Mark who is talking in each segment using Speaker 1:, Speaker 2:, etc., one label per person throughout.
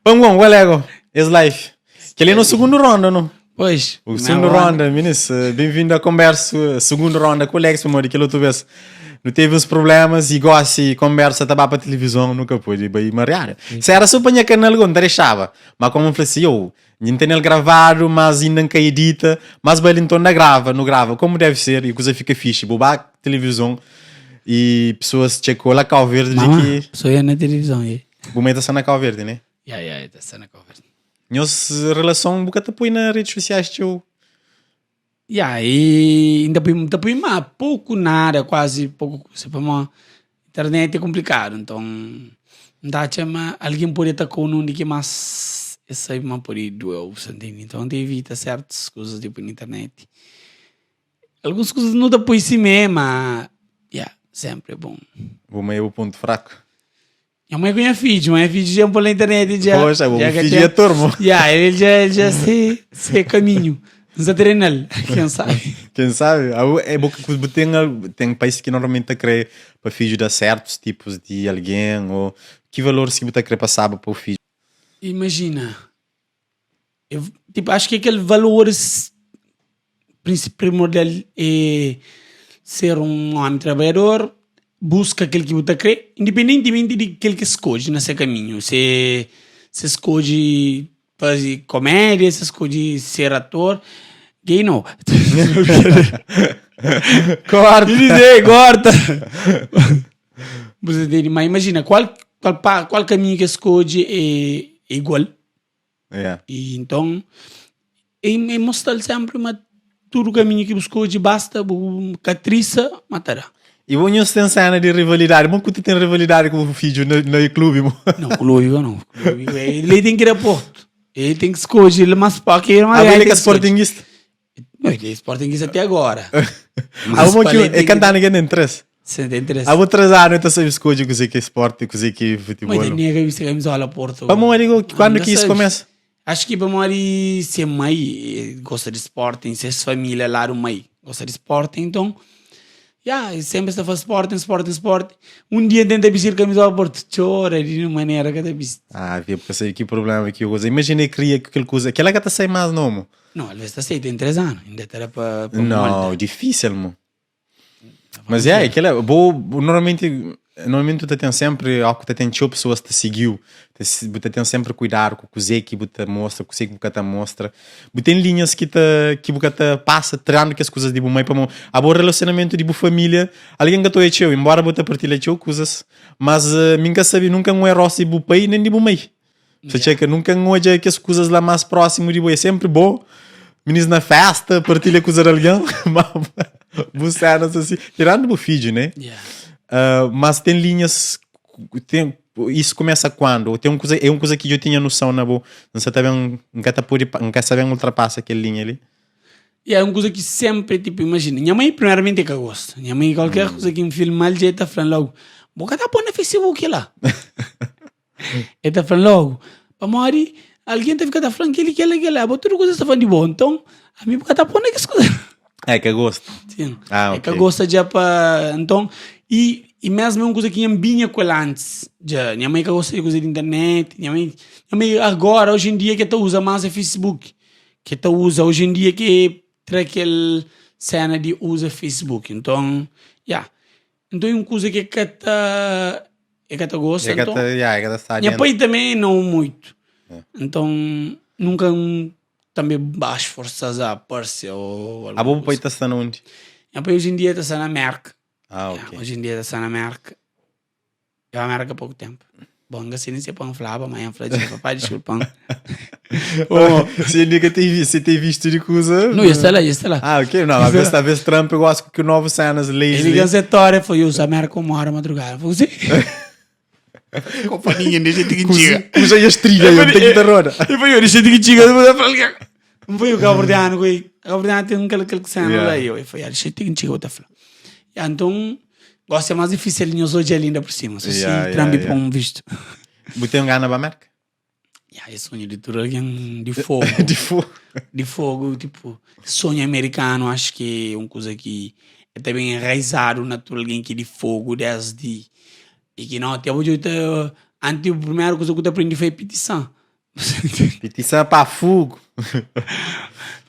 Speaker 1: Panguon, qual é go? Es life. Kel é no segundo ronda, não?
Speaker 2: Pois.
Speaker 1: O segundo ronda, minis, bem-vindo à conversa, segundo ronda com o Alex, pamodi kel outro vez nu teve uns problemas e gosi conversa ta ba pa televisão, nunca pode bai mariada. Se era só pa nha canal, go, N ta deixava. Mas como N fla assim, eu, N ten el gravado, mas inda N ka edita, mas bali nton na grava, nu grava como deve ser e kuza fika fixe. Bu ba televisão e pessoas txekou la Cabo Verde di
Speaker 2: Mama,
Speaker 1: ki
Speaker 2: sou eu na televisão, e.
Speaker 1: bu mãe ta sta na Cabo Verde, né?
Speaker 2: Ya, ya, ta sta na Cabo Verde.
Speaker 1: Nhos relason bu ka ta poi na redes sosiais txeu?
Speaker 2: Ya, e inda poi, ta poi ma pouco nada, quase pouco kusa, pamodi internet é komplikadu, nton N ta atxa ma algen pode atakau nunde ki más es sabe ma pode dueu, sa ntende? Nton N ta evita sertus kuzas di poi na internet. Alguns kuzas nu ta poi simé, ma ya, senpri é bon.
Speaker 1: Bu mãe é bu pontu fraku?
Speaker 2: Nha mãe com nha fidju, mas nha fidju já pôr na internet já.
Speaker 1: Poxa, o
Speaker 2: já
Speaker 1: fidju é turmo.
Speaker 2: Já, ele já, ele já sei, sei caminho. Não está treinando, quem sabe.
Speaker 1: Quem sabe? É bom que tem, tem países que normalmente tá querer para filho dar certos tipos de alguém ou que valores que você quer passar para o filho?
Speaker 2: Imagina, eu, tipo, acho que aquele valores primordial é ser um homem trabalhador, busca aquele que você crê, independentemente de aquele que escolhe nesse caminho. Se, se escolhe fazer comédia, se escolhe ser ator, gay não.
Speaker 1: Corta!
Speaker 2: Dizer, corta! Você entende? Mas imagina, qual, qual, qual caminho que escolhe é, é igual.
Speaker 1: Yeah.
Speaker 2: E então, e, e mostrar sempre ma tudo caminho que buscou de basta bu catriça matará.
Speaker 1: E bom, nhos tem cena de rivalidade. Bom que tu tem rivalidade com o filho no, no clube, mo.
Speaker 2: Não, clube não. Clube, ele tem que ir a Porto. Ele tem que escolher, ele mais para que ele
Speaker 1: Ah, ele é sportinguista.
Speaker 2: Não, ele é sportinguista até agora.
Speaker 1: Ah, bom que é cantar ninguém tem interesse.
Speaker 2: Sim, tem interesse.
Speaker 1: Ah, vou trazer, não sabe escolher o que é esporte, o que é futebol.
Speaker 2: Mas nem a vista camisola Porto.
Speaker 1: Vamos ali, quando que isso começa?
Speaker 2: Acho que vamos ali ser mãe, gosta de esporte, ser família lá do mãe, gosta de esporte, então yeah, sempre está fazendo esporte, esporte, esporte. Um dia tenta vestir camisola Porto, chora de uma maneira que tá viste.
Speaker 1: Ah, havia porque sei que problema que eu gosto. Imagina cria que aquele coisa, aquela que tá sem mais nome.
Speaker 2: Não, às vezes tá sem, tem 3 anos, ainda tá para
Speaker 1: Não, difícil, mano. Mas é, aquela, vou, normalmente, normalmente tu tem sempre, algo que tem txeu pessoas te seguiu, te, tem sempre cuidado com o que que te mostra, com o que que te mostra. Bu tem linhas que te, que bu te passa treinando que as coisas de bu mãe para a bom relacionamento de bu família, alguém que tu é txeu, embora bu te partilha txeu coisas, mas uh, minha sabe nunca um erro de bu pai nem de bu mãe. Você yeah. txeka, nunca n odja kes kuzas lá más próximo di bo. É sempre bom. Minis na festa, partilha kuza de alguém. Bu cenas assim. Tirando bu fidju, né?
Speaker 2: Yeah.
Speaker 1: Uh, mas tem linhas. Tem, isso começa quando? Tem um coisa, é uma coisa que eu tinha noção na bo. Não sei também, nunca tá pode, nunca sabem ultrapassa aquela linha ali.
Speaker 2: E é uma coisa que sempre, tipo, imagina, minha mãe primeiramente é que gosta. Minha mãe, qualquer coisa que me filma, já tá falando logo, boca tá pondo no Facebook lá. El ta fla-m lógu, Pamodi algen ta fika ta fla-m kel-li, kel-la, kel-la. Abo tudu kuza sta fla-m di bo. Nton, ami bu ka ta pô na kes kuza.
Speaker 1: É ka gosta.
Speaker 2: Sim.
Speaker 1: Ah,
Speaker 2: É ka
Speaker 1: ok.
Speaker 2: gosta dja pa. Nton, i, i mesmu é un kuza ki nha binha ku el antis. Dja, nha mai ka gosta di kuza di internet. Nha mai, nha mai agora, oji en dia, ke ta uza más é Facebook. Ke ta uza oji en dia ke tra kel sena di uza Facebook. Nton, ya. Nton é un kuza ki e ka ta e ka ta gosta
Speaker 1: E ka
Speaker 2: nton
Speaker 1: ta, ya, e ka ta sta
Speaker 2: nha
Speaker 1: dentro.
Speaker 2: pai tanbe nau muitu nton nunka N tanbe ba sforsa-s a parse o
Speaker 1: Abo
Speaker 2: algun
Speaker 1: bu pai
Speaker 2: kuza.
Speaker 1: ta sta na undi?
Speaker 2: Nha pai oji en dia ta sta na Merka.
Speaker 1: Ah,
Speaker 2: Ya,
Speaker 1: ok.
Speaker 2: oji en dia ta sta na Merka. E ba Merka poku tenpu. Bon, N ka sibi si é pa N flaba, ma N fla dja, papá diskulpa-m.
Speaker 1: Oh, se ele nunca tem visto, se tem visto de coisa.
Speaker 2: Não, esse tá lá, esse tá lá.
Speaker 1: Ah, ok. Não, às vezes, talvez Trump gosta que o novo cenas, leis.
Speaker 2: Ele ganha história, foi eu, América uma hora madrugada. Foi assim. Companhia, deixa que diga.
Speaker 1: Usa as trilhas, eu tenho que dar roda.
Speaker 2: E foi eu, deixa que diga, não foi o cabo-verdiano, foi. O cabo-verdiano tem aquele aquele cena
Speaker 1: Yeah.
Speaker 2: lá, e eu, foi, deixa que diga, eu tô falando. Então, gosto é mais difícil, nós hoje é linda por cima, só se
Speaker 1: Yeah, yeah,
Speaker 2: Trump
Speaker 1: yeah.
Speaker 2: põe um visto.
Speaker 1: Botei um gana para América.
Speaker 2: Yeah, é sonho de tudo alguém de fogo.
Speaker 1: De fogo.
Speaker 2: De fogo, tipo, sonho americano, acho que é uma coisa que é também enraizado na tua alguém que é de fogo desde. E que não, até hoje eu te, antes a primeira coisa que eu aprendi foi petição.
Speaker 1: Petição pa fogo.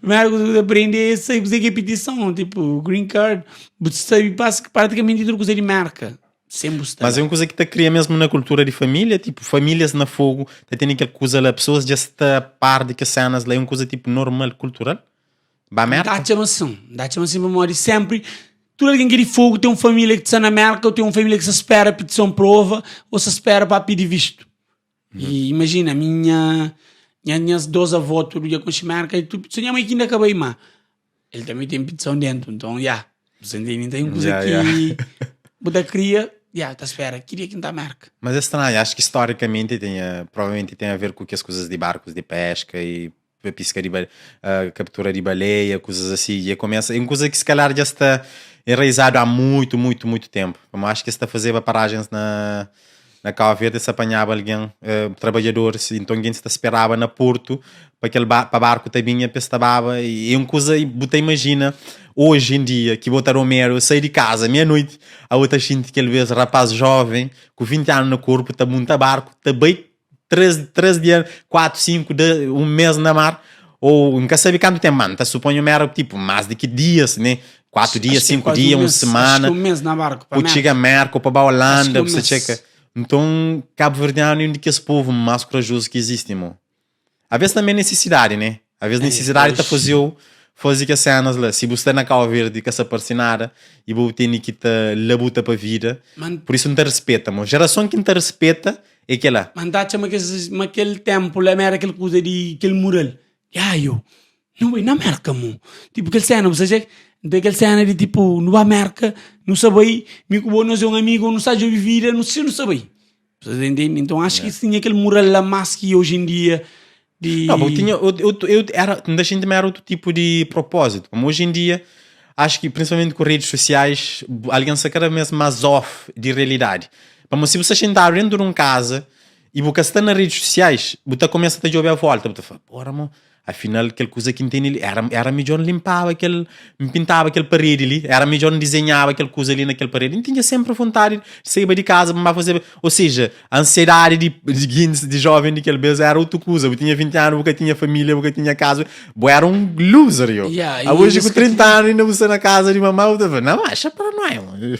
Speaker 2: Primeira coisa que você aprende é saber o que é petição, tipo, green card, você sabe praticamente tudo coisa de marca. Sempre está
Speaker 1: Mas é uma coisa que te cria mesmo na cultura de família, tipo, famílias na fogo, tá tendo aquela coisa lá, pessoas já está a par de que cenas lá, é uma coisa tipo normal, cultural. Ba merda.
Speaker 2: Dá-te assim, dá-te assim para morrer sempre. Tudo alguém que é de fogo tem uma família que está na América, ou tem uma família que se espera petição prova, ou se espera para pedir visto. E imagina, minha, minha, minhas dois avós, tudo ia com América, e tudo, minha mãe que ainda acabei, mas ele também tem petição dentro, então, já. Yeah, você entende? Tem coisa
Speaker 1: Yeah,
Speaker 2: que
Speaker 1: yeah.
Speaker 2: Buda cria, já, tá espera, queria que não tá América.
Speaker 1: Mas é estranho, acho que historicamente tem a, provavelmente tem a ver com que as coisas de barcos de pesca e pesca de captura de baleia, coisas assim, e começa, é uma coisa que se calhar já está enraizado há muito, muito, muito tempo. Como acho que está a fazer paragens na na Cabo Verde se apanhava alguém, trabalhadores, então alguém se esperava na Porto para aquele ba para barco também pescava e é uma coisa, e você imagina hoje em dia que botar Romero, eu saí de casa meia-noite, a outra gente que ele vê rapaz jovem com 20 anos no corpo, tá monta barco, tá bem 3 dias, 4, 5, um mês na mar, ou nunca sabe quanto tempo, mano, tá suponho era tipo mais de que dias, né? 4 dias,
Speaker 2: Acho que é
Speaker 1: 5
Speaker 2: quase
Speaker 1: dias,
Speaker 2: um
Speaker 1: uma
Speaker 2: mês, Acho
Speaker 1: semana.
Speaker 2: que um mês na barco.
Speaker 1: Ou chega a Merco, para a
Speaker 2: Acho
Speaker 1: Holanda,
Speaker 2: que um
Speaker 1: você
Speaker 2: mês.
Speaker 1: checa. Então, Cabo Verdeano é um daqueles povos mais corajosos que existe, irmão. Às vezes também é necessidade, né? Às vezes
Speaker 2: É,
Speaker 1: necessidade tá
Speaker 2: pois.
Speaker 1: fazer fazer que as cenas lá. Se você está na Cabo Verde com essa parcinada e você tem que te labuta para a vida,
Speaker 2: Mano,
Speaker 1: por isso não te respeita, mano. Geração que não te respeita é aquela.
Speaker 2: Mas dá chama que aquele tempo lá era aquele coisa de aquele mural. Ya, eu, não vai na América, mo. Tipo, aquele cena, ou seja, então aquele cena de tipo, não vai América, não sabe, me que nós é um amigo, não sabe viver, não sei, não sabe. Vocês entendem? Então acho que tinha aquele mural lá mais que hoje em dia de...
Speaker 1: Não, eu tinha, eu era, da gente também era outro tipo de propósito. Como hoje em dia, acho que principalmente com redes sociais, alguém se cada vez mais off de realidade. Como se você sentar dentro de uma casa e você está nas redes sociais, você começa a te jogar a volta, você fala, porra, mano, afinal, aquela coisa que entende ali, era melhor limpava aquele, pintava aquele parede ali, era melhor desenhava aquela coisa ali naquele parede. E tinha sempre vontade de sair de casa para fazer. Ou seja, a ansiedade de jovem daquele vez era outra coisa. Eu tinha 20 anos, eu tinha família, eu tinha casa. Eu era um loser, eu.
Speaker 2: Yeah,
Speaker 1: Ah,
Speaker 2: e
Speaker 1: hoje
Speaker 2: isso
Speaker 1: com
Speaker 2: que
Speaker 1: 30 anos ainda você na casa de mamãe, eu tava, não, acha para nós, mano.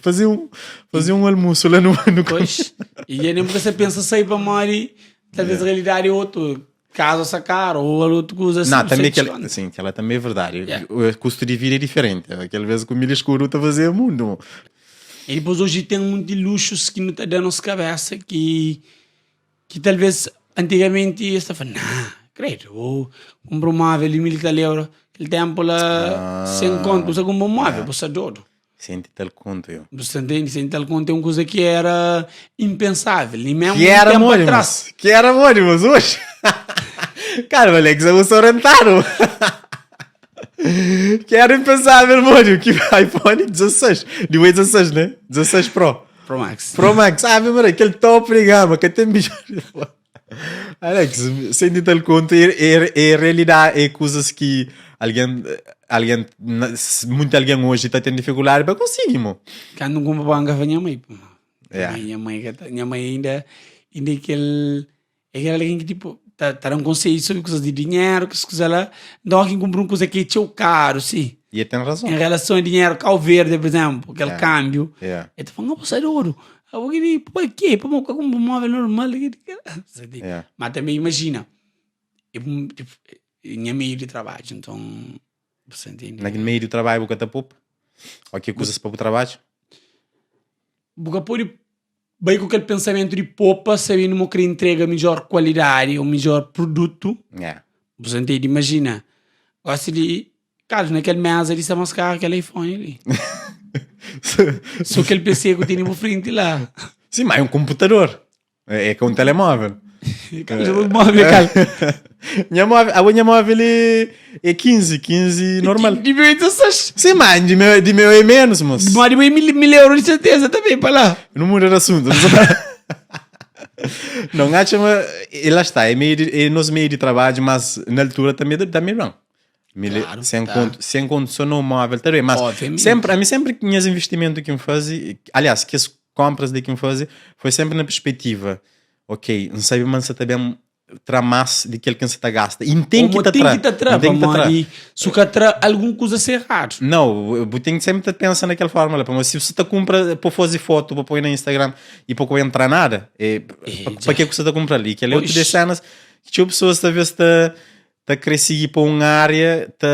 Speaker 1: Fazer um almoço lá no
Speaker 2: Pois, e é nem porque você pensa sair para mori, talvez a realidade é outro. Casa sacar ou outra coisa assim.
Speaker 1: Não, também
Speaker 2: sei
Speaker 1: aquela, sim, aquela também é verdade.
Speaker 2: Yeah.
Speaker 1: O custo de vida é diferente. Aquela vez com milho escuro tá fazer o mundo.
Speaker 2: E depois hoje tem muito luxos que não está dando nossa cabeça que talvez antigamente você fala, não, credo, vou comprar um móvel de 1.000 euros. Aquele tempo lá, sem conto, você compra um móvel, você é doido.
Speaker 1: Sente tal conto, eu.
Speaker 2: Você entende? Sem tal conto é uma coisa que era impensável. Nem mesmo
Speaker 1: Que era
Speaker 2: um tempo
Speaker 1: mônimos.
Speaker 2: atrás.
Speaker 1: Que era mônimos hoje. Cara, Alex, eu sou rentado. Que era impensável, mônimo. Que iPhone 16. De 16, né? 16 Pro.
Speaker 2: Pro Max.
Speaker 1: Pro Max. Ah, meu aquele top de gama que tem milhões. Alex, sem tal conto, é realidade, é coisas que alguém, muito alguém hoje está tendo dificuldade para conseguir, mo.
Speaker 2: Quando não compra banca, foi minha mãe. Pô.
Speaker 1: Yeah.
Speaker 2: Minha mãe ainda aquele, é aquele alguém que tipo, tá dando um conselho sobre coisas de dinheiro, que coisas lá. Então, alguém compra uma coisa que é teu caro, sim.
Speaker 1: E ele tem razão.
Speaker 2: Em relação a dinheiro, Cabo Verde, por exemplo, aquele
Speaker 1: Yeah.
Speaker 2: câmbio.
Speaker 1: Yeah.
Speaker 2: Ele tá falando, ah, você é de ouro. Eu vou querer, para quê? Para comprar um móvel normal.
Speaker 1: Yeah.
Speaker 2: Mas também imagina, eu, tipo, em meio de trabalho, então, você entende?
Speaker 1: Naquele meio do trabalho, você poupa? Ou que coisas para o trabalho?
Speaker 2: Porque pode bem com aquele pensamento de poupa, sabendo que entrega melhor qualidade ou melhor produto.
Speaker 1: Yeah.
Speaker 2: Você entende? Imagina, gosto de. Cara, naquele mês ali, está mais caro aquele iPhone ali. Só aquele PC que eu tenho por frente lá.
Speaker 1: Sim, mas é um computador. É com um telemóvel.
Speaker 2: Cara, já vou móvel, cara.
Speaker 1: Minha móvel, a minha móvel é 15 normal.
Speaker 2: De 2016.
Speaker 1: Sim, mas de meu é menos, moço.
Speaker 2: Mas de mil euros de certeza também, para lá.
Speaker 1: Não muda de assunto. Não, acho, mas e lá está, é nosso meio de trabalho, mas na altura também também não.
Speaker 2: Claro,
Speaker 1: sem
Speaker 2: tá.
Speaker 1: conto, sem conto só no móvel também, mas
Speaker 2: Obviamente.
Speaker 1: sempre, a mim sempre que minhas investimentos que me fazem, aliás, que as compras de que me fazem, foi sempre na perspectiva, ok, não sabe, mas também tra más di kel ki N sa ta gasta. I N ten ki
Speaker 2: Omo
Speaker 1: ta
Speaker 2: ten
Speaker 1: tra.
Speaker 2: ki ta tra,
Speaker 1: N ten ki ta tra.
Speaker 2: pamodi su ka tra algun kuza sa eradu.
Speaker 1: Nau, bu ten ki senpri ta pensa na kel forma la, pamodi si bu sa ta kunpra pa faze fotu, pa poi na Instagram i pa ka entra nada, é,
Speaker 2: É,
Speaker 1: pa,
Speaker 2: dja.
Speaker 1: pa ke ku sa ta kunpra-l? I kel é otu des
Speaker 2: Pois.
Speaker 1: senas ki txeu pesoas talvez ta ta kre sigi pa un área ta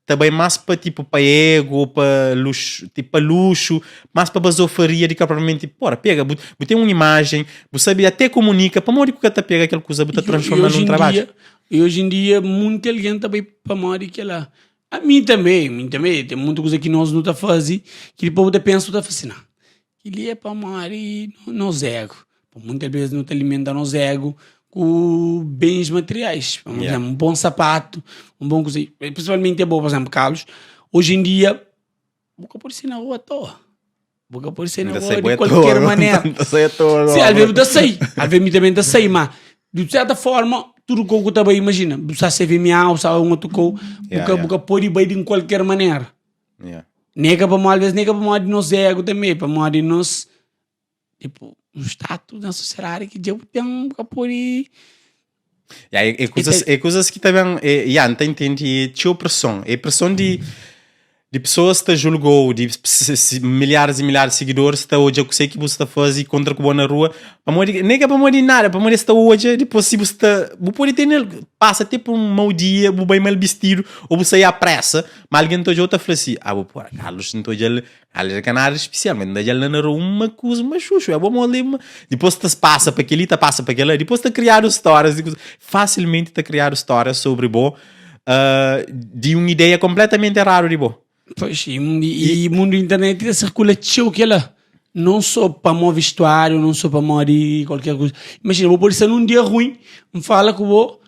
Speaker 1: ta bai más pa tipo pa ego, pa luxu, tipo pa luxu, más pa bazofaria di ka propriamenti, pora, pega, bu, bu ten un imajen, bu sabe até komunika, pamodi ku ka ta pega kel kuza bu ta
Speaker 2: E, e
Speaker 1: transforma
Speaker 2: hoje
Speaker 1: num
Speaker 2: em
Speaker 1: trabadju?
Speaker 2: dia, e hoje em dia munti algen ta bai pamodi kela. A mi tanbe, mi tanbe, ten munti kuza ki nos nu ta faze ki dipos bu ta pensa bu ta fla si, na, kel-li é pamodi nos ego. Munti bes nu ta alimenta nos ego ku bens materiais. Por
Speaker 1: Yeah.
Speaker 2: exemplo, um bom sapato, um bom coisa. Principalmente é bom, por exemplo, Carlos, hoje em dia, bu ka pode sair na rua à toa. Bu ka pode sair na
Speaker 1: Nta
Speaker 2: rua
Speaker 1: sai
Speaker 2: de
Speaker 1: bué à
Speaker 2: qualquer
Speaker 1: toa,
Speaker 2: maneira.
Speaker 1: nta sai à toa
Speaker 2: Sim,
Speaker 1: agora.
Speaker 2: às vezes ta sai, às vezes mi também ta sai, mas de certa forma, tudo que ta bai, imagina, bu sa CVMA, bu sa um outro co, bu
Speaker 1: Yeah,
Speaker 2: ka,
Speaker 1: yeah.
Speaker 2: bu ka pode bai de qualquer maneira.
Speaker 1: Yeah.
Speaker 2: Nega pamodi, às vezes nega pamodi nos ego também, pamodi nos Tipo, um status na sociedade que dja bu ten, bu ka pode.
Speaker 1: Yeah, é, é coisas, é coisas que também, é, yeah, não entende, é txeu pressão, é pressão de, de pessoas que te julgou, de milhares e milhares de seguidores que te odja ku sei que você está fazer contra ku bo na rua, pamodi, nem que é pamodi nada, pamodi está odja, depois se você está, bu pode ter nele, passa até por um mau dia, bu bem mal vestido, ou bu sair à pressa, mas alguém te odja, ta fala assim, ah, bu, porra, Carlos, não te odja Ali ka nada spesial, ma dja la na rua uma kuza, uma xuxu, é bom ali, uma... Dipôs ta pasa pa kel-li, ta pasa pa kel-la, dipôs ta kriadu stórias, di kuza, fasilmenti ta kriadu stórias sobri bo, uh, di un ideia konpletamenti eradu di bo.
Speaker 2: Pois, e, e, e mundu internet ta sirkula txeu kel-la. Não só pamodi vestuário, não só pamodi qualquer coisa. Imagina, bo pode ser num dia ruim, N fala ku bo,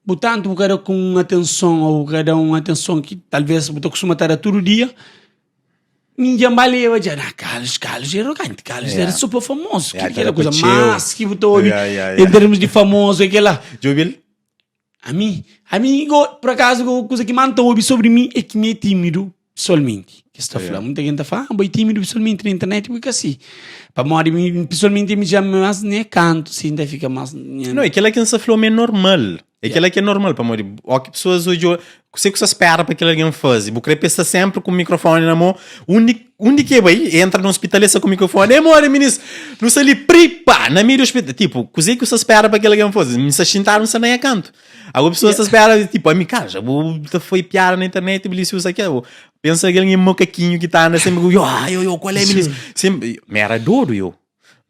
Speaker 2: bu tantu bu ka da ku un atenson ou bu ka da un atenson ki talvez bu ta kustuma ta da tudu dia, Ninguém ba leba dja na Carlos, Carlos é arrogante, Carlos yeah. era super famoso, yeah, que era coisa mais que botou yeah, yeah, yeah. em termos de famoso é aquela.
Speaker 1: Jubil?
Speaker 2: A mim, a mim, por acaso, a coisa que mais ouve sobre mim é que me é tímido pessoalmente. Que está yeah. falando, muita gente fala, ah, boi tímido pessoalmente na internet, porque assim. Para morrer, pessoalmente me chama mais nem canto, assim, ainda fica mais.
Speaker 1: Não, aquilo que você falou é normal. É aquilo que é normal, pamodi ó ki pessoas hoje kuse ku sa spera pa kel algen faze? Bu kre pa es sta senpri ku mikrofoni na mon? Undi undi ki e bai? E entra na hospital e sta ku mikrofoni, e more minis, nu sta li pri pa na meiu di hospital. Tipo, kuze ki bu sta spera pa kel algen faze? Mi sta xintadu, N sta na nha kantu. Agora pessoas sta spera, tipo, ami ka, ja bu ta foi piada na internet, bu li si usa kel, pensa kel algen mokakinhu ki ta anda senpri ku yo, yo, yo, kual é minis? Senpri, mi era dodu yo.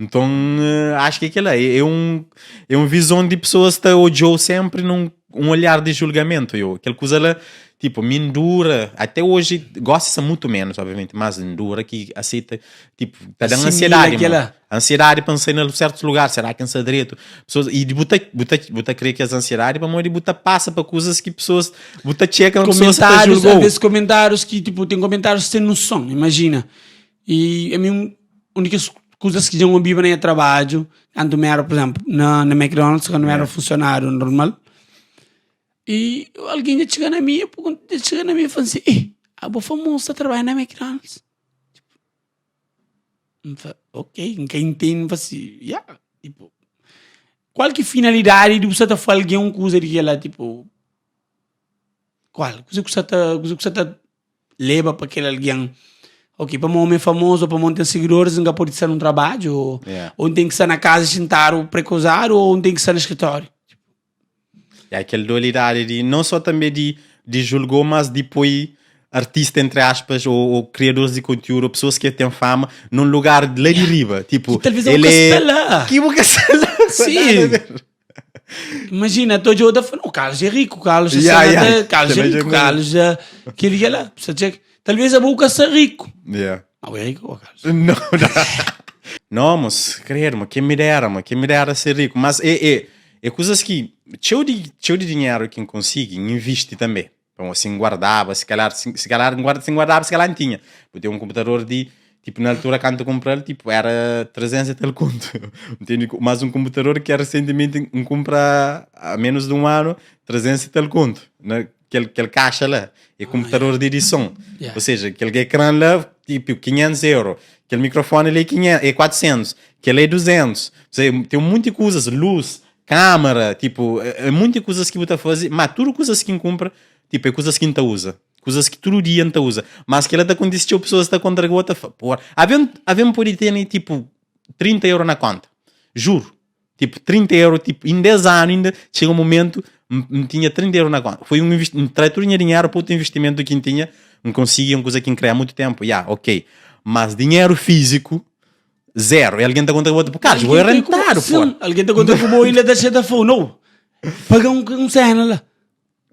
Speaker 1: Nton, acho que é aquela é, é um é um visão de pessoas que tá odjou sempre num um olhar de julgamento, eu. Aquela coisa lá, tipo, me endura, até hoje gosta muito menos, obviamente, mas endura que aceita, tipo, tá dando
Speaker 2: Assimila
Speaker 1: ansiedade,
Speaker 2: aquela.
Speaker 1: mano. Ansiedade para sair em certos lugares, será que não direito? Pessoas, e de buta, buta, buta crer que as ansiedade para morrer, buta passa para coisas que pessoas, buta checa, pessoas que te
Speaker 2: Comentários, às
Speaker 1: julgou.
Speaker 2: vezes comentários que, tipo, tem comentários sem noção, imagina. E a mim, Un di kes kuzas ki dja N obiba na nha trabadju, kantu mi éra, pur izénplu, na na McDonald's, kantu mi éra funsionáriu normal, i algen dja txiga na mi, dja txiga na mi i fla-m si, Ei, abo famozu ta trabadja na McDonald's? N fla, ok, N ka intende, N fla si, ya, tipo, kual ki finalidadi di bu sa ta fla algen un kuza di kel-la, tipo, kual? Kuze ku sa ta, kuze ku sa ta leba pa kel algen ok pamo omi é famoso ou pamo N ten sigidoris N ka pode sta nun trabadju ou
Speaker 1: Yeah.
Speaker 2: ou N ten ki sta na kaza xintadu prekuzadu ou N ten ki sta na skritóriu.
Speaker 1: É aquela dualidade de não só também de, de julgou, mas de pôr artista, entre aspas, ou, ou criadores de conteúdo, ou pessoas que têm fama, num lugar de lá de riba. Tipo,
Speaker 2: Que talvez é
Speaker 1: ele
Speaker 2: o
Speaker 1: é.
Speaker 2: que está lá.
Speaker 1: Que boca está lá?
Speaker 2: Sim. Imagina, tô de outra falando, o Carlos é rico, o Carlos é
Speaker 1: Yeah,
Speaker 2: cena
Speaker 1: yeah.
Speaker 2: de- Carlos é
Speaker 1: Também
Speaker 2: rico,
Speaker 1: já
Speaker 2: Carlos é aquele que lá. Precisa dizer, talvez a boca seja rico.
Speaker 1: Yeah.
Speaker 2: Não é rico, o Carlos.
Speaker 1: Não, não. Não, mas, credo, mas quem me dera, mas quem me dera ser rico. Mas é, é, é coisas que, cheio de, cheio de dinheiro que consigo, investe também. Então, assim, guardava, se calhar, se, se calhar, guarda, se guardava, se calhar não tinha. Eu tinha um computador de, tipo, na altura, quando eu comprei, tipo, era 300 e tal conto. Entende? Mas um computador que era recentemente um compra há menos de um ano, 300 e tal conto. Né? Aquele, aquele caixa lá, é computador de edição.
Speaker 2: Yeah.
Speaker 1: Ou seja, aquele ecrã lá, tipo, 500 euros. Aquele microfone ali é 500, é 400. Aquele é 200. Ou seja, tem muitas coisas, luz. Câmara, tipo, é, é munti kuzas ki bu ta faze, ma tudu kuzas ki N kunpra, tipo, é kuzas ki N ta uza. Kuzas ki tudu dia N ta uza. Mas kila ta kontise txeu pesoas ta kontra ku bo ta fla, porra, aven, aven pode tene tipo 30 euro na konta. Juro. Tipo, 30 euro, tipo, inda es anu inda txega un momentu N, N tinha 30 euro na konta. Foi un investi, N trai tudu nha dinheru pa otu investimentu ki N tinha, N konsigi un kuza ki N kre há mutu tempu. Ya, ok. Mas dinheru físiku, Zero. E algen ta konta ku bo, tipo, Carlos, bo é rentado, pô.
Speaker 2: Sim, algen ta konta ku bo e ainda ta xeta fo, não. Paga um, um cena lá.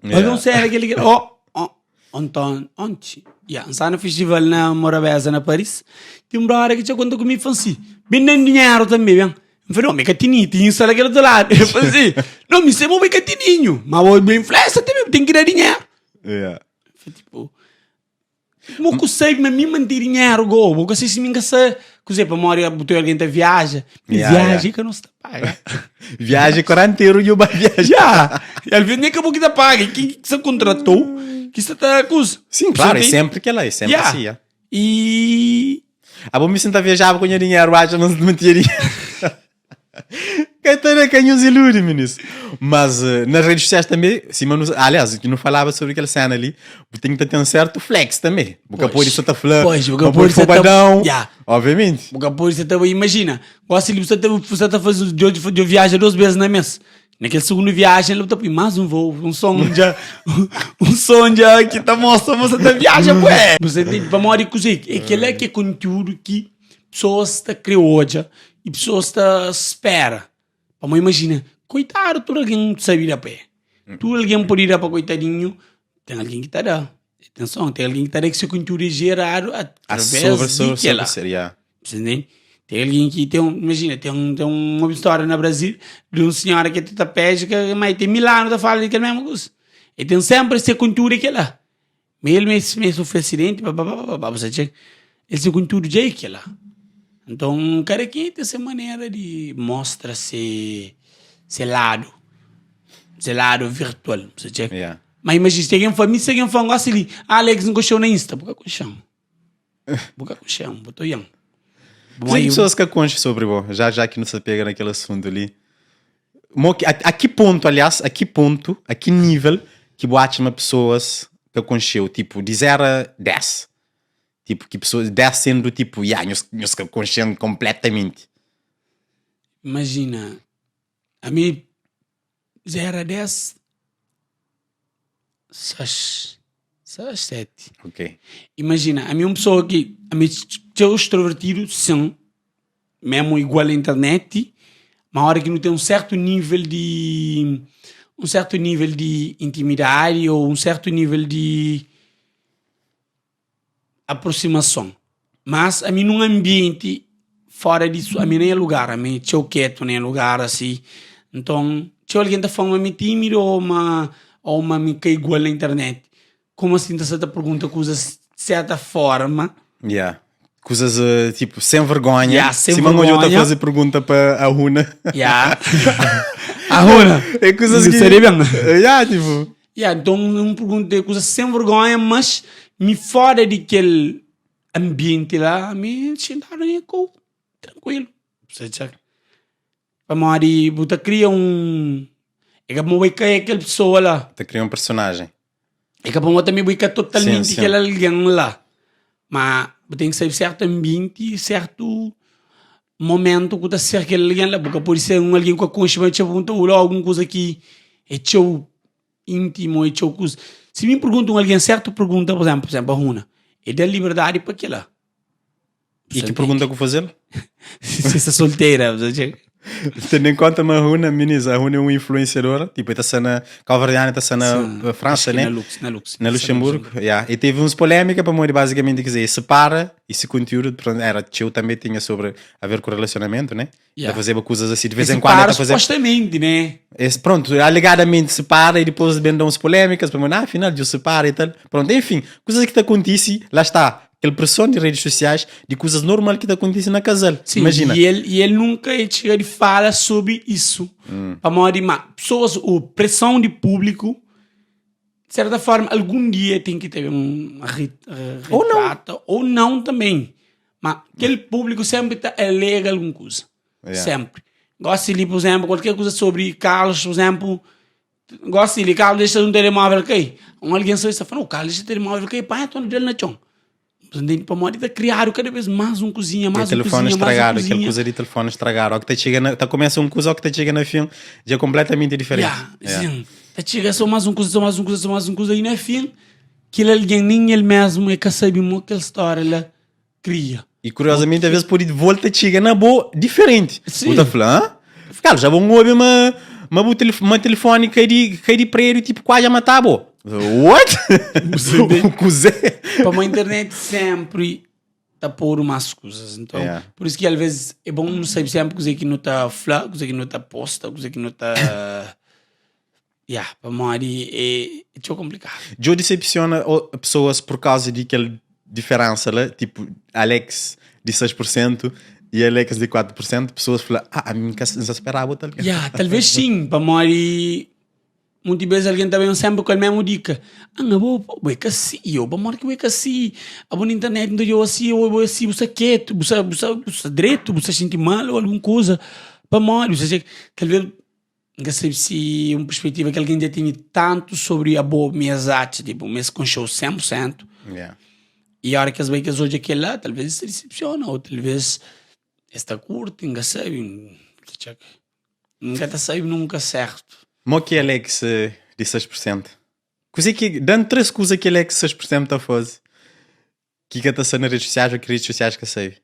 Speaker 2: Paga yeah. um cena aquele que. Oh, oh, onton, ontem. Yeah, está no festival na Morabeza, na Paris. Tem um brother que tinha conta comigo e falou assim: bem dando dinheiro também, bem. Eu falei, não, me catininho, tinha só daquele outro lado. Ele falou assim: não, me sei, me catininho. Mas o bem influência também, tem que dar dinheiro.
Speaker 1: Yeah.
Speaker 2: Eu falei, tipo, Mo ku sabe ma mi manti dinheru go, bo ka sei si mi ka sa kuze pamodi bu tem alguém ta viaja. Mi
Speaker 1: Yeah,
Speaker 2: viaja
Speaker 1: yeah.
Speaker 2: ka nos ta paga.
Speaker 1: Viaja 40 euro e eu vai viajar.
Speaker 2: Yeah. E às vezes nem ka bo ki ta paga, quem que se contratou que se ta kuze.
Speaker 1: Sim, claro, é
Speaker 2: Você tem-
Speaker 1: sempre que ela é sempre
Speaker 2: Yeah.
Speaker 1: assim. Yeah.
Speaker 2: E
Speaker 1: Ah, bom, me sinta viajava com o dinheiro, acho, mas não tinha dinheiro. Caetano é nos ilude, ministro. Mas eh, nas redes sociais também, se mano, aliás, que não falava sobre aquela cena ali, tem que ter um certo flex também. Porque pode só tá falando,
Speaker 2: Pois, porque
Speaker 1: não
Speaker 2: pode
Speaker 1: pode
Speaker 2: ser tá-
Speaker 1: fobadão.
Speaker 2: Yeah.
Speaker 1: Obviamente.
Speaker 2: Porque depois você tá, imagina, gosta de você tá, você tá fazendo de, de, de viagem duas vezes na mês. Naquele segundo viagem, ele tá põe mais um voo, um som já, um som já que tá mostrando você tá viaja, ué. Você tem para morrer com isso. Aquele é que é conteúdo que pessoas tá criou hoje e pessoas tá espera. Pamodi imagina, coitado, tudo alguém sabe dar pé. Tudo alguém pode dar para coitadinho, tem alguém que tá dá. Atenção, tem alguém que tá dá que seu conteúdo é gerado
Speaker 1: Ah,
Speaker 2: através
Speaker 1: sobre,
Speaker 2: de
Speaker 1: sobre,
Speaker 2: que lá.
Speaker 1: sobre, sobre, yeah.
Speaker 2: Você entende? Tem alguém que tem um, imagina, tem, um, tem uma história na Brasil de uma senhora que é tetraplégica, mas tem mil anos a falar daquele mesmo coisa. E tem sempre esse conteúdo aqui lá. Mas ele mesmo, mesmo sofreu acidente, blá, blá, blá, blá, blá, você tinha esse conteúdo já é aqui lá. Então, cada quem tem essa maneira de mostra se, se lado, se lado virtual, você tinha.
Speaker 1: Yeah.
Speaker 2: Mas imagina, se alguém fala, se alguém fala, gosta ali, ah, Alex não gostou na Insta, porque com chão. Porque com chão, botou yang. Bom,
Speaker 1: Tem
Speaker 2: aí,
Speaker 1: pessoas que concham sobre bo, já já que não se pega naquele assunto ali. Mo que- A, a que ponto, aliás, a que ponto, a que nível que bo acha uma pessoas que concheu, tipo, de 0 a 10. Tipo, que pessoas, 10 sendo tipo, yeah, nhos, nhos que conchendo completamente.
Speaker 2: Imagina, a mim, 0 a 10, 6, 6, 7.
Speaker 1: Ok.
Speaker 2: Imagina, a mim uma pessoa que, a mim, sou extrovertido, sim, mesmo igual à internet, mas a hora que não tem um certo nível de, um certo nível de intimidade ou um certo nível de aproximação. Mas a mim num ambiente fora disso, a mim nem é lugar, a mim txeu quieto, nem é lugar assim. Então, txeu alguém tá falando, mas me tímido ou uma ou uma me que é igual na internet. Como assim tá certa pergunta que usa certa forma?
Speaker 1: Yeah. Coisas, eh, tipo, sem vergonha.
Speaker 2: Yeah, sem
Speaker 1: Se manhã eu
Speaker 2: vergonha.
Speaker 1: fazer pergunta para a Runa.
Speaker 2: Yeah. a Runa.
Speaker 1: É coisas que...
Speaker 2: Seria bem.
Speaker 1: Yeah, tipo...
Speaker 2: Yeah, então um pergunta é coisa sem vergonha, mas me fora daquele ambiente lá, me sentaram e com tranquilo. Você já Pamodi bu ta cria um é que mo é aquela pessoa lá.
Speaker 1: Te cria um personagem.
Speaker 2: É que mo também é totalmente
Speaker 1: Sim, sim.
Speaker 2: aquele alguém lá. Mas bu tem que saber certo ambiente e certo momento que tá ser aquele alguém lá, porque pode ser um alguém com a concha, mas te pergunta ou alguma coisa que é teu íntimo, é teu coisa. Se me perguntam alguém certo, pergunta, por exemplo, por exemplo, a Runa, é da liberdade para aquela.
Speaker 1: E que pergunta que vou fazer?
Speaker 2: Se é solteira, você
Speaker 1: Tendo em conta uma Runa, minis, a Runa é uma influenciadora, tipo, está na Calvardiana, está na França, né?
Speaker 2: Na Lux, na Lux.
Speaker 1: Na Luxemburgo, yeah. E teve uns polêmica para morrer, basicamente, quer dizer, separa esse conteúdo, pronto, era teu também tinha sobre a ver com o relacionamento, né?
Speaker 2: Yeah.
Speaker 1: Tá fazer coisas assim, de vez em
Speaker 2: Separa
Speaker 1: quando, tá fazer
Speaker 2: supostamente, né?
Speaker 1: Esse, pronto, alegadamente separa e depois vendam umas polêmicas para ah, afinal, de separa e tal. Pronto, enfim, coisas que te acontecem, lá está, aquela pressão de redes sociais, de coisas normal que te acontecem na casal.
Speaker 2: Sim,
Speaker 1: Imagina.
Speaker 2: E ele, e ele nunca chega e fala sobre isso.
Speaker 1: Hum.
Speaker 2: Para morrer, mas pessoas, o pressão de público, de certa forma, algum dia tem que ter um
Speaker 1: Ou não.
Speaker 2: retrato, ou não também. Mas aquele público sempre tá, alega alguma coisa.
Speaker 1: Yeah.
Speaker 2: Sempre. Gosi li, pur izénplu, kualker kuza sobri Carlos, pur izénplu, gosi li Carlos dexa un telemóvel kai, un algen sai ta fla, nau, Carlos dexa telemóvel kai, panha tonu del na txon. Bu ntende? Pamodi ta kriadu kada bês más un kuzinha, más un
Speaker 1: telefoni
Speaker 2: kuzinha, más un
Speaker 1: estragadu, kel
Speaker 2: kuzinha.
Speaker 1: kuza di telefoni estragadu, ó ki ta txiga na, ta kumesa un kuza, ó ki ta txiga na fin, dja é konpletamenti diferenti.
Speaker 2: Ya,
Speaker 1: Ya.
Speaker 2: sin. Ta txiga sô más un kuza, sô más un kuza, sô más un kuza, i na fin, kel algen nen el mésmu el ka sabe mo kel stória la kria.
Speaker 1: I kuriozamenti, avês pode volta txiga na bo diferenti.
Speaker 2: Sim.
Speaker 1: Bu ta fla, hã? Carlos, já bom obi ma, ma, bu telef ma telefone cai di, cai di prédio, tipo, quase matar bo. What?
Speaker 2: Você
Speaker 1: Kuzê?
Speaker 2: Pamo internet sempre ta podu más kuzas. Então,
Speaker 1: Yeah.
Speaker 2: por isso que às vezes é bom nu sabe sempre kuzê ki nu ta fla, kuzê ki nu ta posta, kuzê ki nu ta Yeah, pamodi é, é txeu komplikadu.
Speaker 1: Djo decepciona pessoas por causa di kel diferença la, tipo Alex di 6% e Alex di 4%, pessoas fla, ah, ami nka nsa speraba otu algen.
Speaker 2: Yeah, talvez sim, pamodi munti bes algen ta ben sempre ku el mesmu dika. Ah, nga bo, bo é ka si, yo, pamodi ki bo é ka si? Abo na internet nta odjau asi, abo bo é asi, bu sta ketu, bu sta, bu sta, bu sta dretu, bu sta xinti mal ou algun kuza. Pamodi? Bu sta talvez N ka sabe si un perspetiva ki algen dja tene tantu sobri abo mi es atxa, tipo, mi es konxe-u 100%.
Speaker 1: Yeah.
Speaker 2: I óra ki es bai ki es odja kel-la, talvês es ta disepsiona ô talvês es ta kurti, N ka sabe. N ka ta sabe nunka sértu.
Speaker 1: Mo ki Alex di 6%? Kuzê ki, da-m 3 kuza ki Alex 6% ta faze ki ka ta sta na redes sosiais ô ki redes sosiais ka sabe.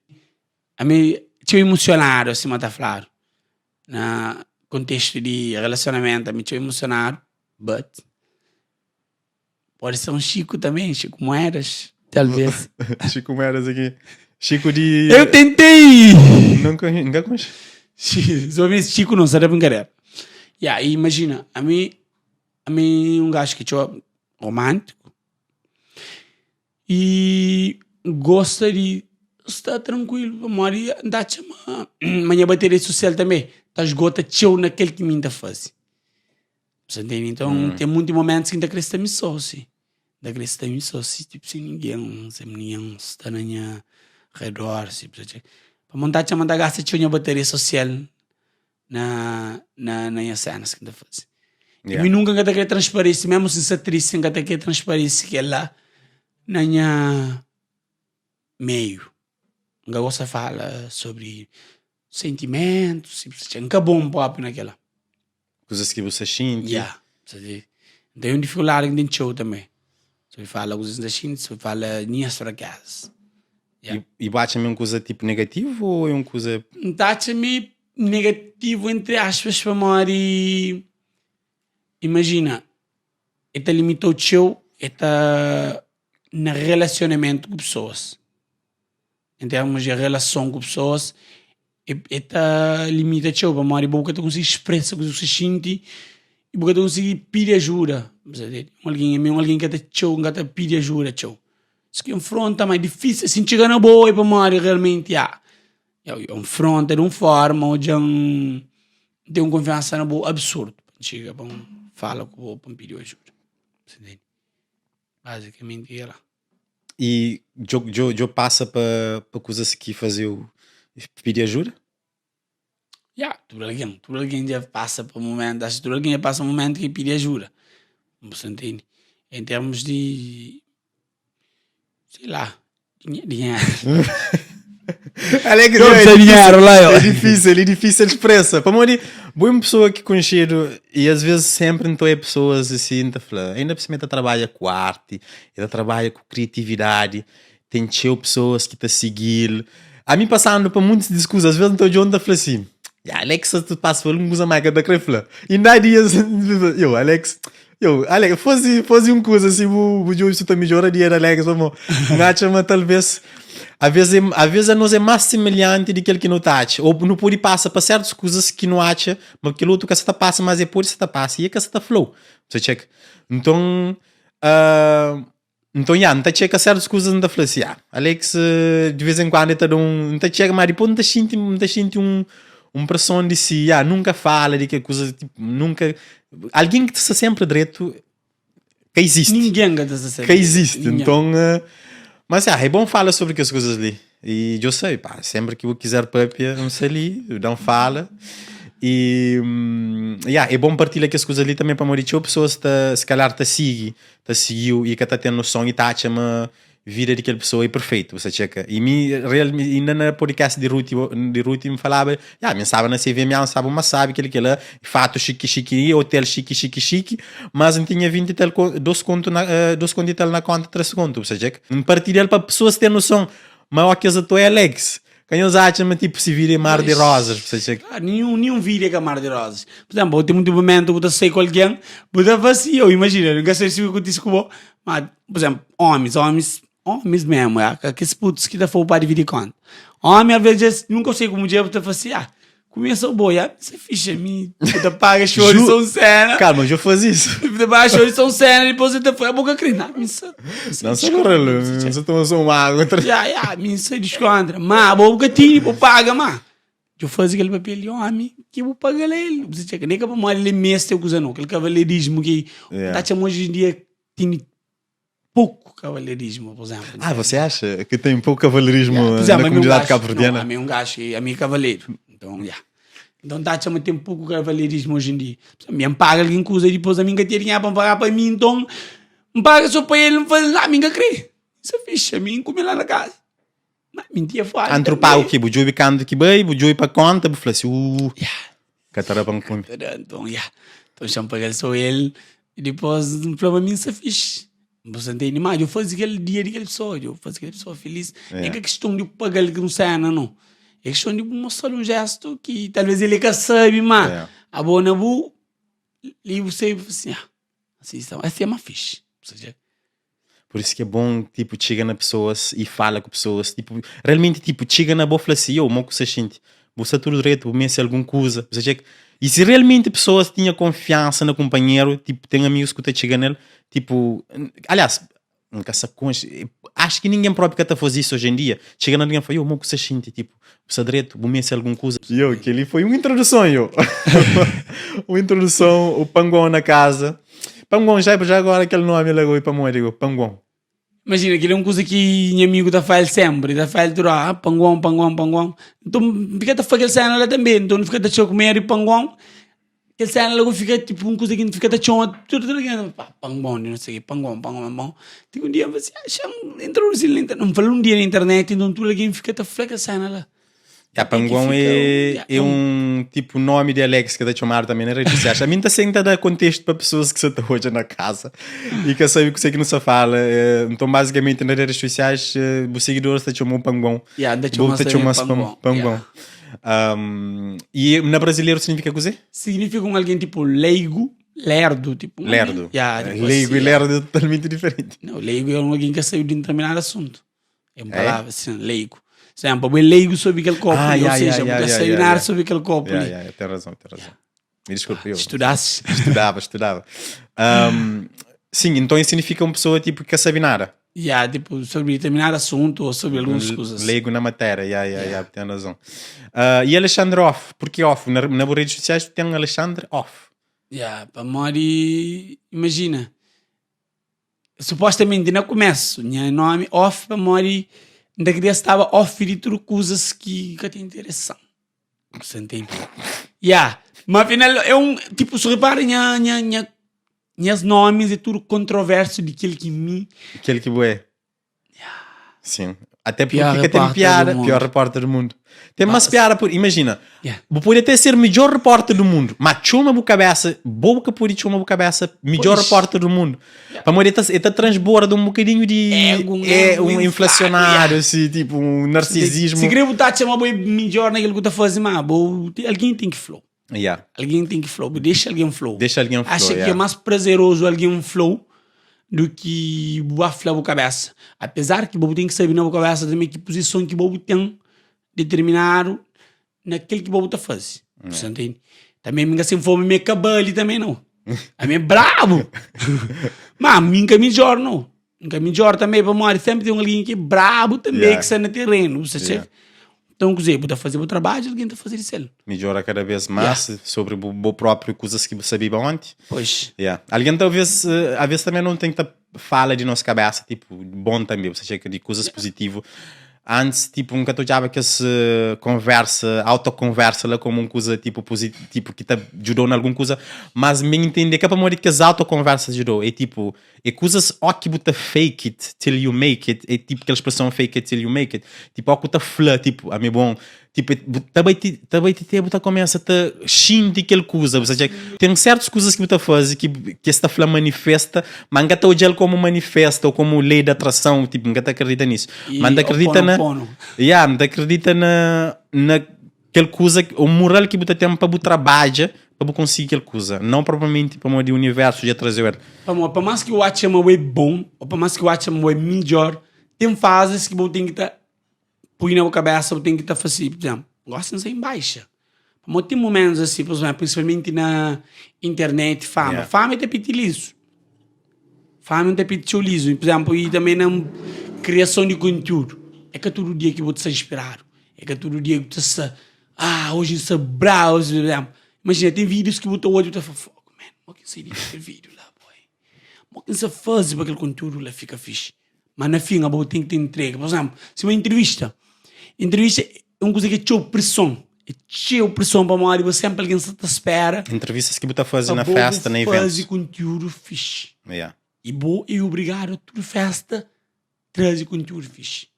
Speaker 2: Ami txeu emosionadu, sima ta fladu. Na kontestu di relasionamentu ami txeu emosionadu but pode ser un Chico também, Chico Moedas, talvez.
Speaker 1: Chico Moedas aqui. Chico di.
Speaker 2: Eu tentei!
Speaker 1: Nunca, nunca conheci.
Speaker 2: Sobre esse Chico não, só da brincadeira. Yeah, e imagina, a mim, a mim um gajo que é romântico, E gosta di sta trankuilu pamodi N ta atxa ma ma nha bateria sosial tanbe ta sgota txeu na kel ki mi N ta faze. Bu sa ntende? Nton ten monti momentus ki N ta kre sta mi so si. N ta kre sta mi so si tipu sen ningen, sen ningen sta na nha redor si. Pamodi N ta atxa ma N ta gasta txeu nha bateria sosial na na na nha cenas ki N ta faze. Yeah. Mi nunka N ka ta kre transparece, mesmo si N sta triste, N ka ta kre transparece kel-la na nha meio. N ka gosta fala sobri sentimentus, N ka bom propi na kel-la.
Speaker 1: Kuzas ki bu sta xinti.
Speaker 2: Yeah. N ten un difikuldadi ki N ten txeu tanbe. Sobri fala kuzas ki N ta xinti, sobri fala nhas frakezas.
Speaker 1: Yeah. E, e bu atxa ma é un kuza tipo negativu ou é un kuza.
Speaker 2: N ta atxa ma é negativu entre aspas pamodi imajina e ta limita-u txeu e ta na relasionamentu ku pesoas en termus di relason ku pesoas e ta limita txeu pamodi bo ka ta konsigi spresa kuzê ki bu sta xinti i bu ka ta konsigi pidi ajuda un algen ami é un algen ki ka ta txeu ka ta pidi ajuda txeu si ki nfronta ma é difísil si N txiga na bo é pamodi realmenti ah É un fronta di un forma ô dja N ten un kunfiansa na bo absurdu pa N txiga pa N fala ku bo pa N pidi-u ajuda. Bu ntende? Bazikamenti é la.
Speaker 1: I djo pasa pa kuzas ki faze-u pidi ajuda?
Speaker 2: Ya, tudu algen, tudu algen dja pasa pa mumentu, acho tudu algen dja pasa mumentu ki pidi ajuda. Bu sta ntende? En termus di Sei lá. Dinheiro.
Speaker 1: Alex, é dinheiro lá, é difícil, é difícil expressa. Pamodi, bo é uma pessoa que conhecido e às vezes sempre então é pessoas assim, tá fala, ainda por cima tá trabalha com arte, ela trabalha com criatividade, tem txeu pessoas que tá seguir. A mim passando para muitos discursos, às vezes então John tá fala assim, Ya, Alex, tu passa por alguma coisa mais que eu tá querer falar. E ainda há dias, eu, Alex, Eu, Alex, faze, faze un kuza si bu, bu djobe si ta midjora dia di Alex, pamó N atxa ma talvês, avês é, avês anos é más semelhanti di kel ki nu ta atxa, ô nu pode pasa pa sertus kuzas ki nu atxa ma kel otu ka sa ta pasa, mas é pode sa ta pasa i é ka sa ta fla-u. Sa txeka? Nton, Nton, ya, N ta txeka sértus kuzas, N ta fla si, ah, Alex, di vez en kuandu el ta da un, N ta txeka, má dipôs N ta xinti, N ta xinti un, un preson di si, ya, nunka fala di kel kuza, tipo, nunka, algen ki ta sta sénpri dretu ka izisti.
Speaker 2: Ningen ka ta sta sénpri
Speaker 1: Ka izisti. Nton, mas, ya, é bon fala sobri kes kuzas li. I djo sabe, pá, sénpri ki bu kizer pâpia, N sta li, da-m fala. E yeah, é bom partilha kes kuzas li também pamodi txeu pessoas ta se calhar ta sigui, ta siguiu e ka ta ten noção e ta atxa ma vida di kel pessoa é perfeito, bu sa txeka. E mi real inda na podcast di Ruth, di Ruth mi falaba, yeah, mi staba na CVMA, mi staba uma sabi kel kela, fato xiki xiki, hotel xiki xiki xiki, mas N tinha 20 e tal, dos kontu na, dos kontu e tal na konta, 3 kontu, bu sa txeka. N partilha-l pa pessoas ter noção ma ó kes ator é Alex. Ka nhos atxa ma tipo si vida é mar de rosas, bu sa txeka.
Speaker 2: Claro, nenhum, nenhum vida é ka mar de rosas. Por exemplo, bo ten mutu momentu bu ta sai ku algen, bu ta fla si, eu imagina, N ka sabe si kontise ku bo, ma, por exemplo, homis, homis, homis mesmu, ya, ka kes putus ki ta fla bu pa dividi konta. Homi às vezes nunka sai ku mudjer bu ta fla si, ah, Kumesa bo, ya, mi sa fixe, mi bu ta paga show di São Sena.
Speaker 1: Calma, já faz isso.
Speaker 2: Bu ta paga show di São Sena, depois eu te fala, boca crê, não, mi sa.
Speaker 1: Não, só correlo, mi sa toma só uma água.
Speaker 2: Ya, ya, mi sa descontra. Ma, bo ka tini, bo paga, ma. Eu faço aquele papel de homem que eu vou pagar ele. Você checa, nem que para morrer ele mestre coisa não, aquele cavalheirismo que yeah. tá chamando hoje em dia tem pouco cavalheirismo, por exemplo.
Speaker 1: Ah, você acha que tem pouco cavalheirismo yeah. exemplo, na comunidade um cabo-verdiana?
Speaker 2: Não, a mim um gajo, a mim é cavaleiro. Então, yeah. Então tá chama tem pouco cavalheirismo hoje em dia. A mim paga alguém coisa e depois a mim que tem dinheiro para pagar para mim, então me paga só para ele, não faz lá, a mim que crê. Isso é fixe, a mim come lá na casa. Mas mentia fora.
Speaker 1: Antro pago que bu djobe kantu ki bai, bu djobe pa konta, bu fla si, uh,
Speaker 2: yeah.
Speaker 1: ka ta da pa N kume.
Speaker 2: Então, yeah. Então, xa paga só ele, e depois N fla pa mim, sa fixe. Você entende? Mas eu faço aquele dia de aquele pessoa, eu faço aquele pessoa feliz. Yeah. É que questão de pagar ele com cena, não. É questão de mostrar um gesto que talvez ele que sabe, mas yeah. a boa na bu, e você assim, ah, assim, assim é mais fixe. Ou seja,
Speaker 1: Por isso que é bom, tipo, txiga na pessoas e fala ku pessoas. Tipo, realmente, tipo, txiga na bo fla assim, yo, mo ku sa xinti? Bu sta tudo dretu, bu meste algun kuza. Bu sa txeka. E se realmente pessoas tinha confiança na kumpanheru, tipo, tem amigos ku ta txiga nel, tipo, aliás, N ka sa konxe, acho que ninguém próprio ka ta faze isso hoje em dia. Txiga na alguém e fla, yo, mo ku sa xinti? Tipo, bu sta dretu, bu meste algun kuza. Yo, keli foi un introduson, yo. Un introduson, o Panguão na casa. Panguão, já, já agora aquele nome lá, oi, pamodi, go, Panguão.
Speaker 2: Imagina, aquilo é uma coisa que meu amigo tá faz sempre, tá faz tudo, ah, panguão, panguão, panguão. Então, fica tá fazendo cena lá também, então fica tá tchau comer e panguão. Aquele cena logo fica tipo uma coisa que fica tá tchau, tudo, tudo, tudo, pá, panguão, não sei o quê, panguão, panguão, panguão. Tipo um dia, você acha, introduzindo na internet, não falou um dia na internet, então tudo alguém fica tá fazendo cena lá.
Speaker 1: Ya, Panguão é, é um tipo nome de Alex que ta txomadu também na rede sociais. A mim ta senta da contexto pa pessoas que sa ta odja na casa e ka sabe kuse ki nu sa fala. Então basicamente na redes sociais bu seguidores ta txomau Panguão.
Speaker 2: Ya, ta txoma
Speaker 1: ta txoma Panguão. Panguão. Um, e na brasileiro significa kuse?
Speaker 2: Significa um alguém tipo leigo, lerdo, tipo. Um
Speaker 1: lerdo.
Speaker 2: Ya,
Speaker 1: tipo leigo assim, e lerdo é totalmente diferente.
Speaker 2: Não, leigo é um alguém que saiu de um determinado assunto. É uma palavra assim, leigo. Exemplo, é leigo sobre aquele copo,
Speaker 1: ah,
Speaker 2: ali,
Speaker 1: yeah,
Speaker 2: ou seja,
Speaker 1: yeah,
Speaker 2: nunca
Speaker 1: yeah,
Speaker 2: saiu
Speaker 1: yeah,
Speaker 2: nada
Speaker 1: yeah.
Speaker 2: sobre aquele copo
Speaker 1: Yeah,
Speaker 2: ali.
Speaker 1: yeah, tem razão, tem razão. Me desculpe, eu
Speaker 2: Estudasses.
Speaker 1: estudava, estudava. Um, sim, então isso significa uma pessoa tipo que sabe nada.
Speaker 2: Yeah, tipo, sobre determinado assunto ou sobre algumas coisas.
Speaker 1: Leigo na matéria, yeah, yeah, yeah. tem razão. Uh, e Alexandre Off, porque Off? Na, nas redes sociais tem Alexandre Off.
Speaker 2: Yeah, pa modi, imagina, Supostamente na kumesu nha nomi off pamodi N ta kria staba off di tudu kuzas ki ka ta interesan. Sa ntende? Ya, ma afinal é un tipo su repara nha nha nha nhas nomis é tudu kontroversu di kel ki mi.
Speaker 1: Kel ki bu é. Sim. Até porque Pior ka tem piada, pior repórter do mundo. Tem mais piada por, imagina. Yeah. Bu pode até ser melhor repórter do mundo, mas txoma bu cabeça, bo ka pode txoma bu cabeça melhor pois. repórter do mundo. Yeah. Pamodi ele tá, tá transborda um bocadinho de
Speaker 2: ego, um,
Speaker 1: é,
Speaker 2: um
Speaker 1: um inflacionário, yeah. assim, tipo um narcisismo.
Speaker 2: Se, se querer botar chama boi melhor naquilo que tá fazendo, mas bo, alguém tem que flow.
Speaker 1: Yeah.
Speaker 2: Alguém tem que flow, deixa alguém flow.
Speaker 1: Deixa alguém flow.
Speaker 2: Acha
Speaker 1: yeah.
Speaker 2: que é mais prazeroso alguém flow do que bu fla bu cabeça. Apesar que bu tem que saber na bu cabeça também que posição que bu tem determinado naquele que bu ta fazer. Yeah. Você entende? Também minha sem fome me cabali também não. A mim é brabo. Mas mim que melhor não. Nunca midjor também pamodi sempre tem um alguém que é brabo também
Speaker 1: Yeah.
Speaker 2: que está na terreno, você
Speaker 1: Yeah.
Speaker 2: Então, quer dizer, bu ta fazer bu trabadju, alguém ta fazer di sel.
Speaker 1: Midjora cada vez mais sobre bu, bu próprio coisas que bu sabia ontem.
Speaker 2: Pois.
Speaker 1: Yeah. Alguém talvez, eh, às vezes também não tem que tá fala de nossa cabeça, tipo, bom também, você chega de coisas positivo. Antis, tipo, N ka ta odjaba kes konversa, autokonversa la komu un kuza tipo posi, tipo ki ta djuda-u na algun kuza, mas mi N intende ka pamodi kes autokonversa djuda-u, é tipo, é kuzas ó ki bu ta fake it till you make it, é tipo kel spreson fake it till you make it, tipo ó ku ta fla, tipo, ami é bon, Tipo, bu ta bai ti, ta bai ti te bu ta começa ta xinti kel kuza, bu sa ten certos kuzas ki bu ta faze ki ki es ta fla manifesta, ma N ka ta odjal como manifesta ou como lei de atração, tipo, N ka ta acredita nisso. Ma N ta acredita na, yeah, N ta acredita na na kel kuza, o mural ki bu ta ten pa bu trabadja pa bu konsigi kel kuza, não propriamente pamodi universo dja trazeu el.
Speaker 2: Pamodi pa más ki bu atxa ma bu é bon, ou pa más ki bu atxa ma bu é midjor, ten fazes ki bu ten ki ta Pui na bu kabesa bu ten ki ta fasi, pur izemplu, gosi N sta en baixa, pamodi ten mumentus asi, pur izemplu, prinsipalmenti na internet, fama, fama é tapeti lizu, fama é un tapeti txeu lizu, pur izemplu, i tanbe na kriason di kontiúdu, é ka tudu dia ki bu ta sta inspiradu, é ka tudu dia ki bu ta sta, ah, oji N sta brabu, pur izemplu, imajina ten vídius ki bu ta odja bu ta fla, fogu man, mo ki N sai di kel vídiu la, boy, mo ki N sta faze pa kel kontiúdu la fika fixi. Ma na fin abo ten ki ta intrega. Por exemplo, sima intrivista. Intrivista é un kuza ki é txeu preson. É txeu preson pamodi bo senpri algen sta ta spera.
Speaker 1: Intrivistas ki bu ta faze na festa, na eventus.
Speaker 2: Faze kontiúdu fixi.
Speaker 1: Yeah.
Speaker 2: I bo é obrigadu a tudu festa traze kontiúdu fixi.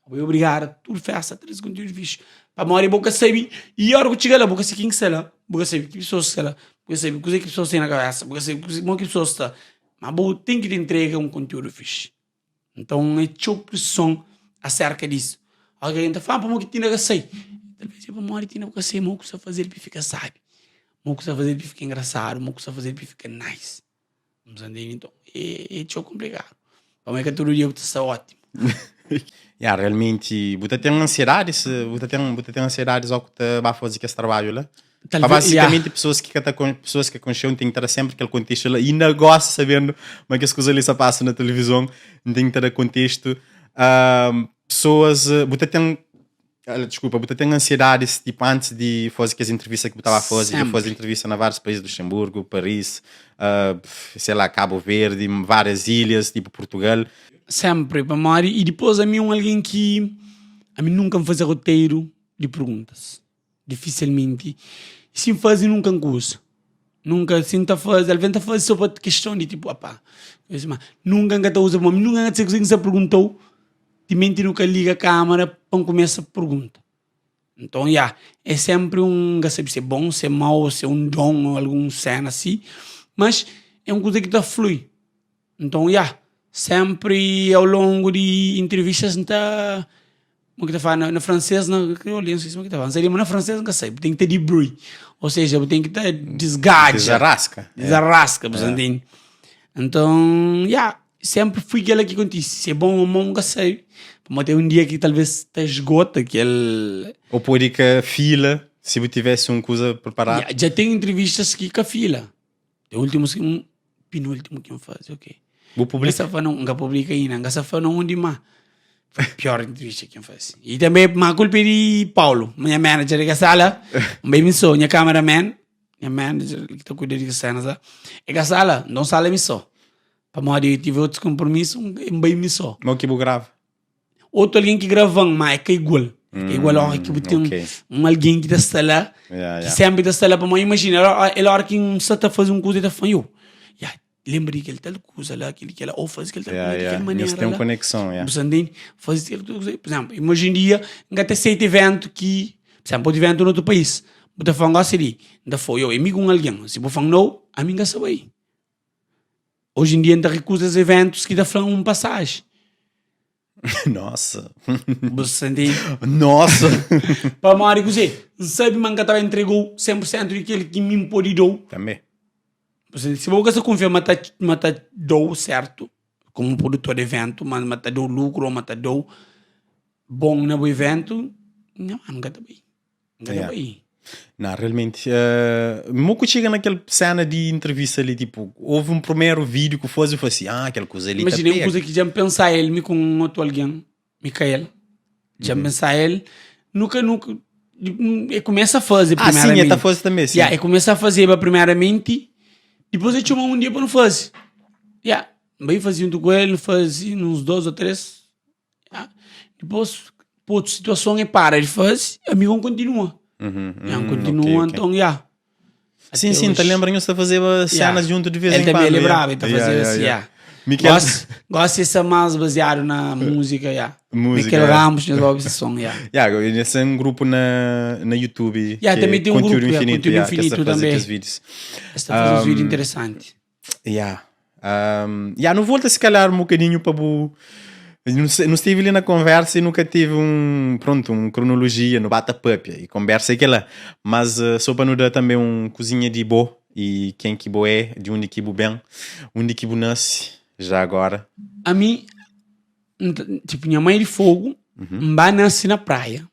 Speaker 2: Bo é obrigadu a tudu festa traze kontiúdu fixi. Pamodi bo ka sabe, i ora ku txiga la, bo ka sabe ken ki sta la, bo ka sabe ki pesoas ki sta la, bo ka sabe kuze ki pesoas ten na kabesa, bo ka sabe modi ki pesoas sta. Ma bo ten ki ta intrega un kontiúdu fixi. Nton, é txeu preson aserka disu. Óras ki algen ta fla, pamodi ki Tina ka sai? Talvês é pamodi Tina ka sai, mau ku sta faze-l pa fika sábi, mau ku sta faze-l pa fika engrasadu, mau ku sta faze-l pa fika nice. Nhos ntende? Nton, é txeu konplikadu. Pamodi ka tudu dia bu ta sta ótimu.
Speaker 1: Ya, realmenti, bu ta ten ansiedadi se bu ta ten bu ta ten ansiedadi só ku ta ba faze kes trabadju la? Pa basikamenti pessoas ki ka ta pessoas ki ka konxeu n ten ki ta da sempri kel kontestu la inda gosi sabendu ma kes kuza li sa pasa na televizon n ten ki ta da kontestu pessoas bu ta ten desculpa bu ta ten ansiedadis tipo antis di faze kes entrevista ki bu ta ba faze dja faze entrevista na várius país Luxemburgo Paris sei la Cabo Verde várias ilhas tipo Portugal.
Speaker 2: Sempri pamodi i dipôs ami é un algen ki ami nunka n faze roteiro di perguntas. Difisilmenti. Si N faze nunka N ka uza. Nunka si N ta faze, alvês N ta faze sô pa kiston di tipu apá. Ma nunka N ka ta uza pamodi mi nunka N ka ta sabe kuzê ki N sta pergunta-u timenti nu ka liga kámara pa N kumesa pergunta. Nton ya, é sénpri un, N ka sabe si é bon, si é mau, si é un don ô algun séna si, mas é un kuza ki ta flui. Nton ya, sénpri au longu di intrivistas N ta, kuma ki ta fla na fransês, na kriolu N skese kuma ki ta fla, N sabe ma na fransês N ka sabe, bu ten ki ta dibrui, ou seja, bu ten ki ta disgadja,
Speaker 1: Dizarraska.
Speaker 2: dizarraska, bu sa ntende? Nton ya, sénpri fui kel-la ki kontise, si é bon ô mau N ka sabe, pamodi ten un dia ki talvês ta esgota kel.
Speaker 1: Ou pode ka fila, si bu tivesse un kuza preparadu.
Speaker 2: Ya, dja ten intrivistas ki ka fila. Ten últimus ki N, penúltimu ki N faze, ok.
Speaker 1: Bu publika?
Speaker 2: N ka sa fla N ka publika inda, N ka sa fla na undi ma foi pior entrevista ki N faze. I tanbe, ma kulpa é di Paulo, nha manager di ka sta la, N bai mi so, nha cameraman, nha manager ki ta kuida di kes senas la, e ka sta la, nton sta la mi so. Pamodi tive otus konpromisu, N bai mi so.
Speaker 1: Ma o ki bu grava?
Speaker 2: Otu algen ki grava-m, ma é ka igual. É ka igual óra ki bu ten un algen ki ta sta la, ki sénpri ta sta la. Pamodi imajina, el óra ki N sta ta faze un kuza, el ta fla-m, Yo, ya, lenbra di kel tal kuza la, kel kel la, ô faze kel tal kuza di kel manera la. Bu sta ntende? Faze kel tal kuza. Pur izénplu, oji en dia, N ka ta seita ivéntu ki, pur izénplu, otu ivéntu na otu país. Bu ta fla-m gósi li, N ta fla-u, yo, é mi ku un algen. Si bu fla-m nau, ami N ka sta bai. Oji en dia N ta rekuza es eventus ki ta fla-m un pasaji.
Speaker 1: Nossa.
Speaker 2: Bu senti?
Speaker 1: Nossa.
Speaker 2: Pamodi kuzê? N sabe ma N ka ta ba entrega-u 100% di kel ki mi N pode da-u.
Speaker 1: Tanbê.
Speaker 2: Bu senti? Si bo ka sta kunfia ma ta ma ta da-u sertu, komu produtor di eventu, ma ma ta da-u lukru ô ma ta da-u bon na bu eventu, nha manu, N ka ta bai. N ka ta bai.
Speaker 1: Não, realmente. Uh, mo ku txiga naquele cena de entrevista ali, tipo, houve um primeiro vídeo que fazer e falei assim, ah, aquela coisa ali
Speaker 2: Imagina,
Speaker 1: tá
Speaker 2: um coisa que já me pensar ele, me com outro alguém, Micael, já me pensar ele, nunca, nunca, e começa a fazer
Speaker 1: Ah, sim, ele tá fazer também, sim.
Speaker 2: Yeah, e começa a fazer primeiramente, depois ele chama um dia para não fazer. Yeah, bem fazer junto com ele, fazer uns dois ou três. Yeah. Depois. Pa otu situason e para di faze, ami N kontinua. N kontinua, nton, ya.
Speaker 1: Sim, sim, ta lembra nhos ta fazeba cenas junto de vez
Speaker 2: em
Speaker 1: quando.
Speaker 2: Ele também ele brava, ele ta fazeba assim, ya. Gosto, gosto de ser mais baseado na música, ya.
Speaker 1: Música.
Speaker 2: Miquel Ramos, nhos obi esse som, ya.
Speaker 1: Ya, esse é um grupo na, na YouTube.
Speaker 2: Ya, também tem um
Speaker 1: Conteúdo
Speaker 2: grupo, ya,
Speaker 1: Infinito,
Speaker 2: Conteúdo
Speaker 1: ya, que
Speaker 2: Infinito
Speaker 1: esta fazer
Speaker 2: também.
Speaker 1: aqueles vídeos.
Speaker 2: Esta fazer uns vídeos interessantes.
Speaker 1: Ya. Um, ya, nu volta se calhar um bocadinho para bu. Não se- não estive ali na conversa e nunca tive um, pronto, um cronologia no bata papia e conversa e aquela. Mas eh, só para nos dar também um cozinha de bo e quem que bo é, de onde que bo bem, onde que bo nasce, já agora.
Speaker 2: A mim, tipo, minha mãe é de fogo, uhum. N nasce na praia.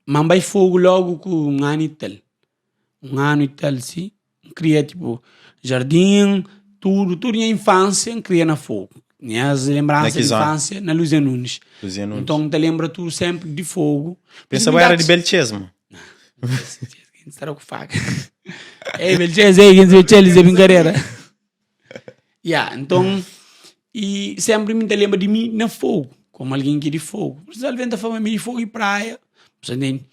Speaker 2: Mas vai fogo logo com um ano e tal. Um ano e tal, sim. N kria tipo jardim, tudo, tudo nha infância N kria na Fogo. Nhas lembranças de infância na Luzia Nunes.
Speaker 1: Luzia Nunes.
Speaker 2: Então N ta lembra tudo sempre de Fogo.
Speaker 1: Pensa ba era de Belchesmo.
Speaker 2: Não, Belchesmo, ku faca. Ei, Belchesmo, ei, Belchesmo, é brincadeira. Yeah, então, e sempre me ta lembra de mim na Fogo, como alguém que é de Fogo. Por isso, alguém ta fala de Fogo e praia. Você entende?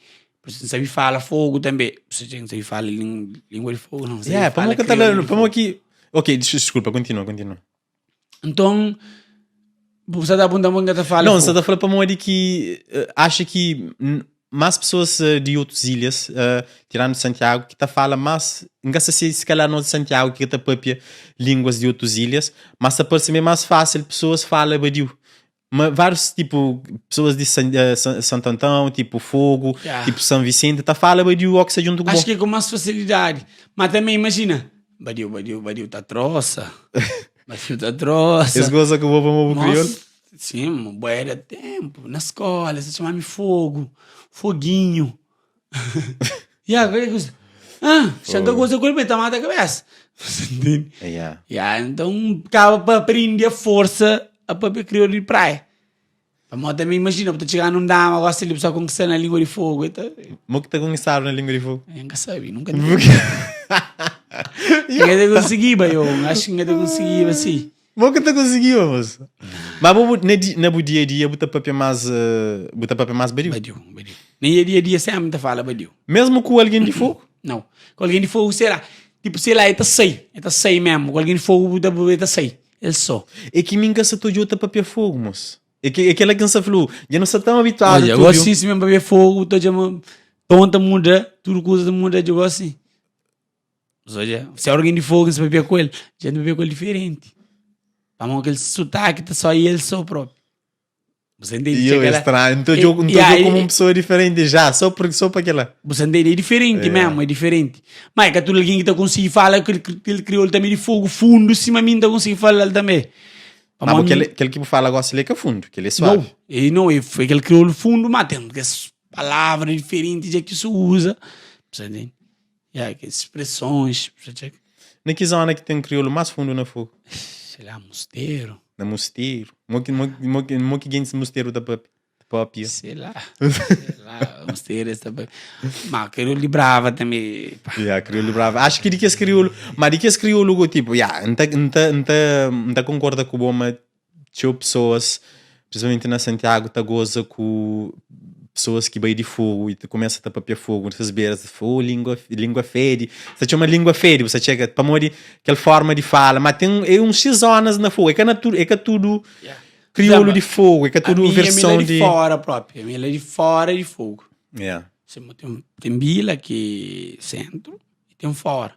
Speaker 2: Por isso, não sabe fala fogo também. Você não sabe fala língua de fogo, não sabe
Speaker 1: Yeah,
Speaker 2: fala
Speaker 1: para
Speaker 2: crioulo de
Speaker 1: para
Speaker 2: fogo.
Speaker 1: aqui. Ok, desculpa, continua, continua.
Speaker 2: Então, você tá apontando para que fala
Speaker 1: Não,
Speaker 2: fogo.
Speaker 1: você está falando para uma de que eh, acha que hum, mais pessoas eh, de outras ilhas, eh, tirando Santiago, que tá fala mais, não sei se se calhar não de Santiago que tá papia línguas de outras ilhas, mas tá parece meio mais fácil pessoas falam badiu. Mas vários tipo pessoas de San, eh, Santo Antão, tipo Fogo,
Speaker 2: Yeah.
Speaker 1: tipo São Vicente, tá fala badiu ou que seja junto com
Speaker 2: Acho que é com mais facilidade. Mas também imagina, badiu, badiu, badiu, tá troça. Badiu, tá troça.
Speaker 1: Eles gostam que eu vou para o
Speaker 2: Nossa,
Speaker 1: crioulo?
Speaker 2: Sim, bué era tempo. Na escola, você chamava-me fogo, foguinho. E agora que coisa. Ah, chega coisa com ele, tá mata a cabeça. Você entende?
Speaker 1: Yeah.
Speaker 2: Yeah, então, acaba para aprender a força a papel crioulo de praia. Mas também imagina, para chegar num dama, gosta de pessoa conquistar na língua de fogo. Então,
Speaker 1: Mo que tá conquistado na língua de fogo?
Speaker 2: eu nunca sabia, nunca Nunca consegui, ba, eu acho que nunca consegui, assim.
Speaker 1: Mo que tá conseguiu, moço. Mas bo, na, di- na bo dia a dia, buta papel mais, uh, buta papel mais badiu.
Speaker 2: Badiu, badiu. Nem dia a dia sempre te fala badiu.
Speaker 1: Mesmo com alguém de fogo?
Speaker 2: Não. Com alguém de fogo, será? Tipo, sei lá, ele tá sei. Ele tá sei mesmo. Com alguém de fogo, ele tá sei. Ele só.
Speaker 1: É que minha se todo outra papel fogo, moço. É que é aquela que você falou, já não está tão habituado.
Speaker 2: Olha, eu
Speaker 1: tu
Speaker 2: gosto
Speaker 1: viu?
Speaker 2: assim, se mesmo para ver fogo, tô de uma tonta muda, tudo coisa muda, eu gosto assim. Mas olha, se é alguém de fogo, você vai ver com ele, já não vai ver com ele diferente. Vamos aquele sotaque, tá só ele só próprio. Você entende?
Speaker 1: E eu
Speaker 2: Chega lá-
Speaker 1: estranho, não estou
Speaker 2: E-
Speaker 1: jogo, não
Speaker 2: e
Speaker 1: tô
Speaker 2: aí-
Speaker 1: como uma pessoa diferente já, só porque só para aquela.
Speaker 2: Você entende? É diferente
Speaker 1: É.
Speaker 2: mesmo, é diferente. Mas é que tudo alguém que tá conseguindo falar, aquele, aquele crioulo também de fogo fundo, cima mim tá conseguindo falar também.
Speaker 1: Mas aquele, aquele que fala gosta ele é que é fundo, que ele é suave.
Speaker 2: Não, ele não, ele foi aquele crioulo fundo, mas tem as palavras diferentes é que se usa. Você entende? Yeah, que expressões, você entende?
Speaker 1: Na que zona que tem crioulo mais fundo na fogo?
Speaker 2: Sei lá, mosteiro,
Speaker 1: Na mosteiro. Mo que mo mo mo que gente mosteiro da pop. Pop.
Speaker 2: sei lá, sei lá, mosteiro, essa... Mas crioulo de brava também, pá.
Speaker 1: Yeah, crioulo bravo. Acho que de que esse crioulo, mas de que esse crioulo tipo, yeah, não tá não tá não tá não tá concorda com o bom, mas tinha pessoas, principalmente na Santiago, tá goza com pessoas que vai de fogo e tu começa a tapar fogo nessas beiras, oh, língua, língua fede. Você chama língua fede, você chega para morrer aquela forma de fala, mas tem é uns X zonas na fogo, é que é, natu, é que é tudo
Speaker 2: Yeah.
Speaker 1: crioulo
Speaker 2: Exemplo,
Speaker 1: de fogo, é que é
Speaker 2: A
Speaker 1: tudo
Speaker 2: minha,
Speaker 1: versão
Speaker 2: a minha é
Speaker 1: de
Speaker 2: de fora própria, a minha é de fora de fogo.
Speaker 1: Yeah.
Speaker 2: Você tem, tem vila que é centro e tem fora.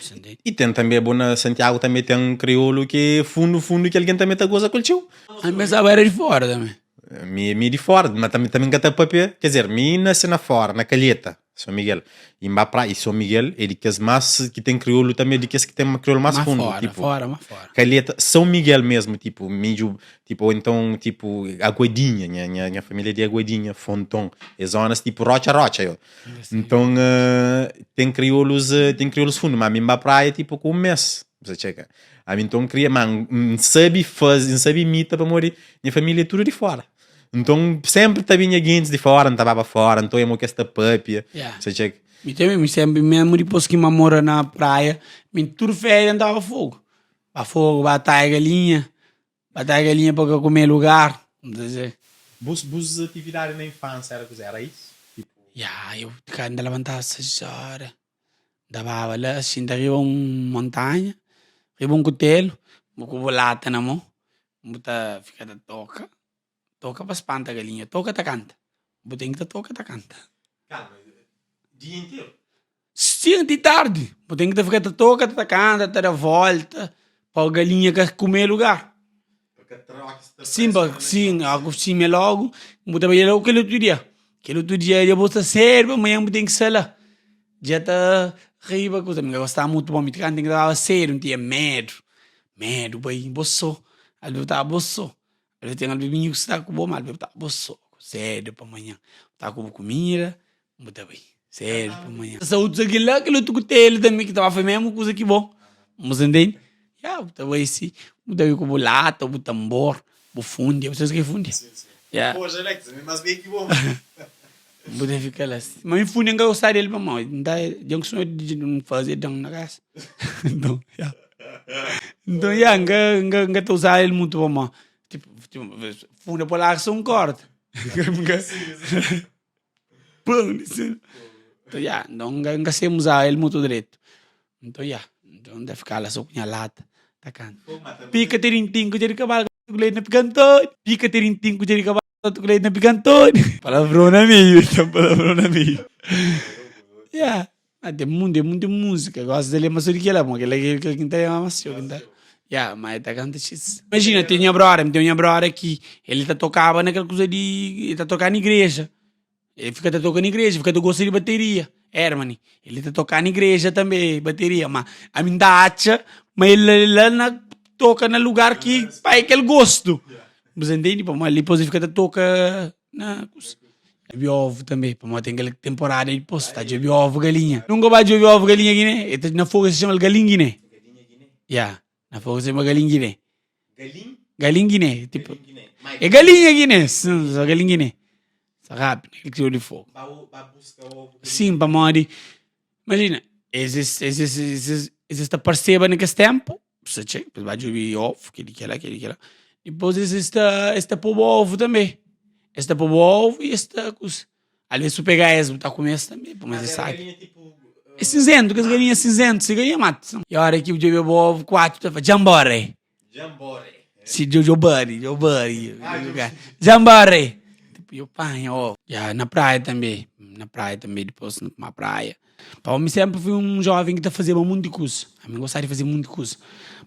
Speaker 2: Você entende?
Speaker 1: E tem também, bom, na Santiago também tem um crioulo que é fundo, fundo, que alguém também tá goza com o tio.
Speaker 2: A minha pensava era de fora também.
Speaker 1: Mi, mi de fora, mas também, também cata papel. Quer dizer, mi nasce na fora, na Calheta, São Miguel. E mbá pra, e São Miguel é de que as mais que tem crioulo também, é de que as que tem crioulo mais
Speaker 2: Mais
Speaker 1: fundo.
Speaker 2: fora,
Speaker 1: tipo,
Speaker 2: fora, mais fora.
Speaker 1: Calheta, São Miguel mesmo, tipo, mídio, tipo, ou então, tipo, Aguadinha, minha, minha, minha família é de Aguadinha, Fonton, é zonas tipo Rocha Rocha, eu. Então, eh, tem crioulos, eh, tem crioulos fundo, mas a mim pra praia, tipo, com um mês, você checa. A mim então cria, mas não sabe fazer, não sabe imita para morrer, minha família é tudo de fora. Então, sempre tá vinha guintes de fora, não tava fora, então é que esta papia,
Speaker 2: Yeah.
Speaker 1: você checa.
Speaker 2: E também, me sempre, mesmo depois que me mora na praia, me tudo férias andava fogo. Ba fogo, batalha galinha, batalha galinha para comer lugar. Vamos dizer.
Speaker 1: Bus bus atividadi na infância era kuzê? Era isso? Tipo.
Speaker 2: Ya, eu ka N ta labantaba 6 óra, N ta baba la, xinta riba un montanha, riba un kutelu, bu ku bu lata na mon, bu ta fika ta toka, toka pa spanta galinha, toka ta kanta, bu ten ki ta toka ta kanta.
Speaker 1: Kalma, dia interu?
Speaker 2: Sin, ti tardi, bu ten ki ta fika ta toka, ta kanta, ta da volta, pa galinha ka kume lugar. Sin, pa, sin, ku simia logu, bu ta bai logu kel otu dia. Kel otu dia dja bu sta sedu, pa manhan bu ten ki sta la. Dja ta riba kuza, mi ka gostaba mutu pa mi, ti kantu mi ta baba sedu, mi tinha medu, medu bai bo so, alves bu ta ba bo so. Alves ten alves mininu ki sta ku bo, ma alves bu ta ba bo so, sedu pa manhan, bu ta ku bu kumida, Bu ta bai sedu pa manhan. Sa otus algen la, kel otu ku tele tanbe ki ta ba fai mesmu kuza ki bo. Bu sa ntende? Ya, bu ta bai si, bu ta bai ku bu lata, bu tambor, bu fundia. Bu sabe ke fundia? Ya. Bu ta fika la si. Ma mi fundia N ka gosta del pamodi N ta, dja N kustuma di N faze dan na kasa. Nton, ya. Nton, ya, N ka, N ka, N ka ta usa el mutu pamodi, tipo, tipo, fundia pa larga so un korda. Pum, disi. Nton, ya, nton N ka sai uza el mutu dretu. Nton, ya, nton N ta fika la so ku nha lata ta kanta. Pika tirintin ku dja di kabal ku leite na pikantoni. Pika tirintin ku dja di kabal ku leite na pikantoni. Palavrão na meiu, ten palavrão na meiu. Ya, ma ten munti, munti múzika. Gosi ta lenbra so di kila, pamodi kila ki kel ki N ta lenbra mas txeu ki N ta. Ya, ma el ta kanta xis. Imajina, ten nha brother, mi ten nha brother ki el ta tokaba na kel kuza di, el ta toka na igreja. El fika ta toka na igreja, fika ta gosta di bateria. Hermany, el ta toka na igreja tanbe bateria, ma ami N ta atxa ma el la na toka na lugar ki pa é kel gostu. Bu sa ntende? Pamodi dipôs el fika ta toka na kusa. Djobe ovu tanbe, pamodi ten kel temporada dipôs ta djobe ovu galinha. Nunka bu ba djobe ovu galinha Guiné? El ta na Fogo es ta txoma-l galin Guiné. Ya, na Fogo es ta txoma galin Guiné.
Speaker 1: Galin?
Speaker 2: Galin Guiné, tipo.
Speaker 1: Galin Guiné. Ma
Speaker 2: É galinha Guiné, sim, só galin Guiné. Só rápido, kel tiro di fogo.
Speaker 1: Ba, ba buska ovo galinha.
Speaker 2: Sim, pamodi, imagina, es es es es es es es es ta parseba na kes tempu, sa txeu, es ba djobe ovo, keli kela, keli kela. Dipôs es es ta es ta poba ovo tanbe. Es ta poba ovo e es ta kus. Alvês su pega es, bu ta kume es tanbe, pamodi
Speaker 1: Mas
Speaker 2: es
Speaker 1: era
Speaker 2: sabi.
Speaker 1: galinha tipo.
Speaker 2: É cinzento, kes galinha cinzento, se galinha mata. E ora ki bu djobe bu ovo, kuatu ta fla, djambore.
Speaker 1: Jamboree.
Speaker 2: Si djo bari, djo bari.
Speaker 1: Ah, djo-
Speaker 2: Jamboree. Tipo, eu panha, ó. Ya, na praia também. Na praia também, depois na uma praia. Pa mi sempre fui um jovem que ta fazeba monti kuza. Ami gostaba di faze monti kuza.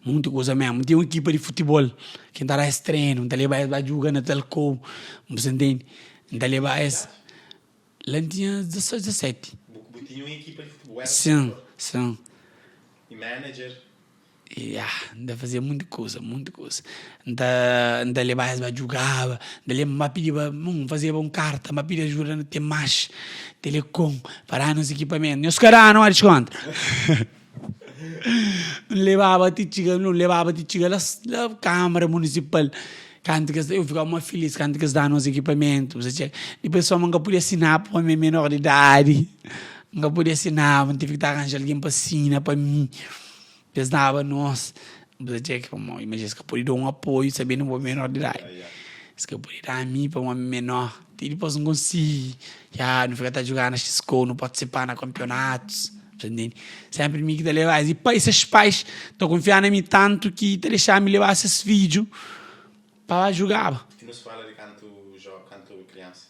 Speaker 2: Monti kuza mesmo. Tinha um equipa di futebol ki N ta da es trenu, N ta leba es ba juga na tal kou. Bu sa ntende? N ta leba es. La N tinha 16, 17.
Speaker 1: Bu, bu tinha un ekipa di futebol? Era
Speaker 2: Sim,
Speaker 1: jogador?
Speaker 2: sim.
Speaker 1: E manager?
Speaker 2: Ya, N ta fazia monti kuza, monti kuza. N ta, N ta leba es ba djugaba, N ta lenbra N ba pidiba, N fazeba un karta, N ba pidi ajuda na Temax, Telecom, pa da-nu es ekipamentu. Nhos ka da-nu, ora diskontra. N lebaba ti txiga, N lebaba ti txiga la la Kamara Munisipal. Kantu ki es, eu fikaba mó filis kantu ki es da-nu es ekipamentu. Dipôs sô ma N ka podia sinaba pamodi mi é menor di idadi, N ka podia sinaba, N tive ki ta ranja algen pa sina pa mi. Es daba nos, bu ta txeka pamodi imajina es ka pode da un apoiu sabendu bo menor di idadi. Es ka pode da mi pamodi mi menor. Ti dipôs N konsigi, ya nu fika ta djuga na xiskou, nu partisipa na kanpionatus, bu ta ntende? Senpri mi ki ta leba es. I pai, ses pais ta kunfia na mi tantu ki ta dexa mi leba ses fidju pa ba jugaba.
Speaker 1: Ki nos fala di kantu jo, kantu kriansa?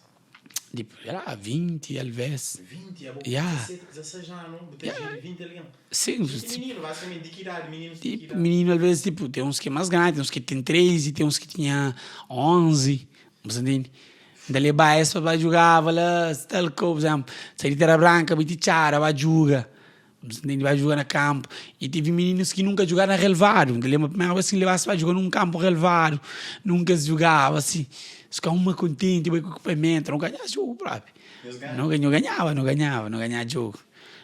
Speaker 2: Di, sei lá, 20 alvês.
Speaker 1: 20? Abo ku
Speaker 2: Ya.
Speaker 1: 17, 16 anu, bu ta jiri 20 algen?
Speaker 2: Sim.
Speaker 1: Ti mininu, bazikamenti, di ki idadi? Mininus di ki
Speaker 2: Tipo,
Speaker 1: idadi?
Speaker 2: mininu alvês, tipo, ten uns ki é más grandi, ten uns ki ten 13, ten uns ki tinha 11, bu sa ntende? N ta leba es pa ba jugaba la, tal kou, pur izénplu, sai di Terra Branka bai ti Txada ba juga, bu sa ntende? Ba juga na kanpu. I tevi mininus ki nunka juga na relvadu. N ta lenbra primera bes ki N lebas pa juga nun kanpu relvadu, nunka es jugaba si. Es fika uma kontenti, bai ku ekipamentu, nu ganha jogu propi. Nu ganhaba, nu ganhaba, nu ganha jogu.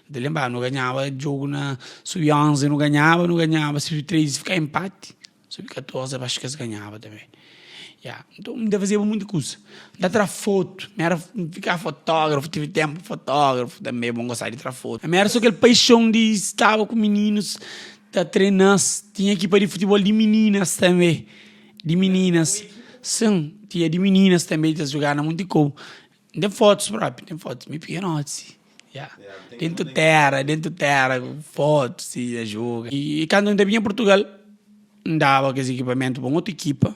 Speaker 2: N ta lenbraba, nu ganhaba jogu na sub 11, nu ganhaba, nu ganhaba sub 13 fika enpati. Sub 14 acho ki es ganhaba tanbe. Ya, nton N ta fazeba monti kuza. N ta tra fotu, mi era, N fika fotógrafu, tive tenpu fotógrafu tanbe, bo N gostaba di tra fotu. Mi era so kel paixon di staba ku mininus ta trena-s, tinha ekipa di futibol di mininas tanbe, di mininas. Sin. Tinha di mininas tanbe ta jugaba na Monti Kou. N ten fotus propi, n ten fotus, mi pikinoti, ya. Dentu tera, dentu tera, fotus i ta juga. I kantu N ta binha Purtugal, N daba kes ekipamentu pa un otu ekipa.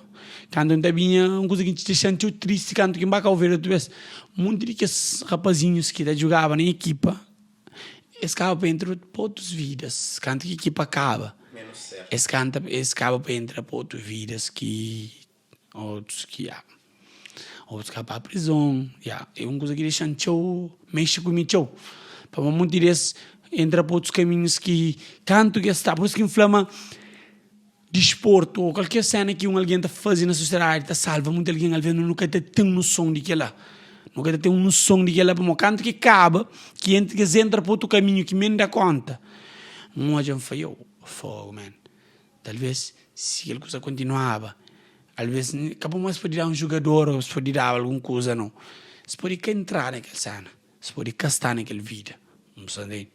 Speaker 2: Kantu N ta binha, un kuza ki ta dexa-m txeu tristi, kantu ki N ba Kau Verdi otu bes, monti di kes rapazinhus ki ta jugaba na ekipa, es kaba pa entra pa otus vidas. Kantu ki ekipa kaba, es kanta, es kaba pa entra pa otu vidas ki Otus ki ya, otus ka pa prizon, ya. É un kuza ki dexa-m txeu, mexe ku mi txeu. Pamodi monti di es entra pa otus kaminhus ki kantu ki es sta. Pur isu ki N fla ma disportu ô kalker sena ki un algen ta faze na sosiedadi ta salva monti algen. Alvês nu ka ta ten noson di kel-la. Nu ka ta ten noson di kel-la pamodi kantu ki kaba, ki es entra pa otu kaminhu ki mi N da konta, N odja N fla, yo, fogu man. Talvês si kel kuza kontinuaba, alvês ka pamodi es pode da un jugador ô es pode daba algun kuza, nau. Es pode ka entra na kel séna, es pode ka sta na kel vida, bu sta ntende?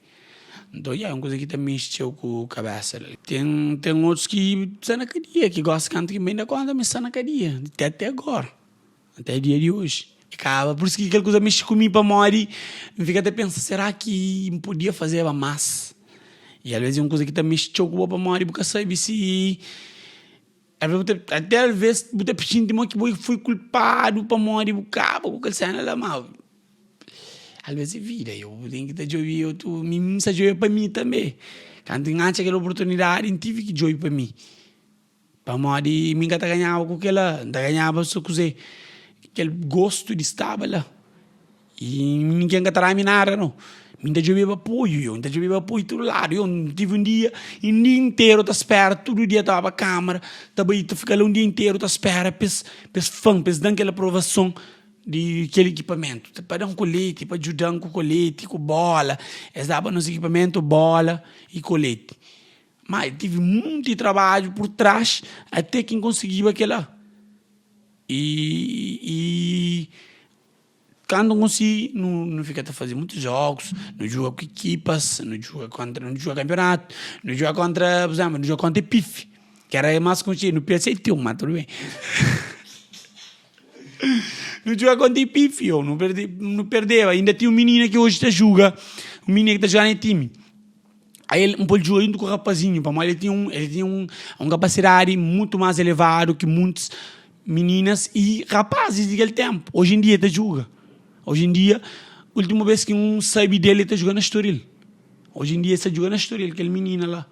Speaker 2: Nton, ya, é un kuza ki ta mexe txeu ku kabésa. Ten, ten otus ki sta na kadia, ki gosi kantu ki N ben da kónta ma es sta na kadia, ti até agora. Até dia di oji. E kaba, pur isu ki kel kuza mexi ku mi pamodi N fika ta pensa, será ki N podia fazeba más? I alvês é un kuza ki ta mexi txeu ku bo pamodi bu ka sabe si alvês bu ta até alvês bu ta xinti ma ki bo foi kulpadu pamodi bu kaba ku kel sena la má alvês é vida i bu ten ki ta djobe otu mi N sta djobe pa mi tanbe kantu N atxa kel oportunidadi N tive ki djobe pa mi. Pamodi mi N ka ta ganhaba ku kel-la, N ta ganhaba so kuzê? Kel gostu di staba la. I ningen ka ta da-mi nada nau. Mi N ta djobeba apoiu yo, N ta djobeba apoiu tudu ladu yo. N tive un dia, un dia interu ta spera, tudu dia ta baba kamara, ta bai ta fika la un dia interu ta spera pa es, pa es fla-m, pa es da-m kel aprovason di kel ekipamentu, pa da-m koleti, pa djuda-m ku koleti, ku bola. Es daba nos ekipamentu, bola i koleti. Má el tive munti trabadju pur tras até ki N konsigiba kel-la. I i kantu N konsigi, nu nu fika ta faze mutu jogus, nu djuga ku ekipas, nu djuga kontra, nu djuga kanpionatu, nu djuga kontra, pur izénplu, nu djuga kontra Epife, ki éra más konxedu, nu perde 7 a 1, má tudu ben. Nu djuga kontra Epife, yo, nu perde, nu perdeba. Inda tinha un minina ki oji ta juga, un minina ki ta juga na timi. Aí el, N pô-l djuga djuntu ku rapazinhu, pamodi el tinha un, el tinha un, un kapasidadi mutu más elevadu ki muntus mininas i rapazis di kel ténpu. Oji en dia el ta djuga. Oji en dia, últimu bês ki N sabe del el ta djuga na Estoril. Oji en dia el sta djuga na Estoril, kel minina la.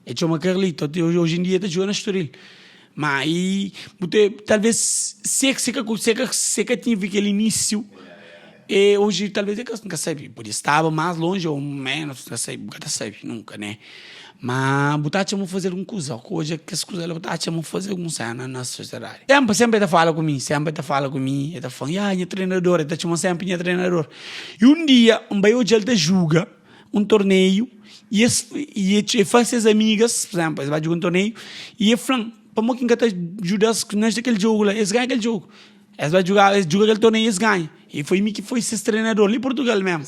Speaker 2: El txoma Carlita, oji en dia el ta djuga na Estoril. Ma i bu ta, talvês si e si ka si ka tive kel inísiu, e oji talvês e ka, N ka sabe, podia staba más lonji ou ménus, N ka sabe, bu ka ta sabe nunka né. Ma bu ta atxa ma bu faze algun kuza, ku odja kes kuza la bu ta atxa ma bu faze algun sena na sosiedadi. Sénpri, sénpri el ta fala ku mi, sénpri el ta fala ku mi, el ta fla-m, ya nha trenador, el ta txoma-m sénpri nha trenador. I un dia N bai odja-l ta juga. un torneiu i es i e fla ses amigas, pur izénplu, es ba djuga un torneiu i e fla-m, pamodi ki N ka ta djuda-s na kel djogu la? Es ganha kel djogu. Es ba djuga, es djuga kel torneiu i es ganha. I foi mi ki foi ses trenador li Purtugal mésmu,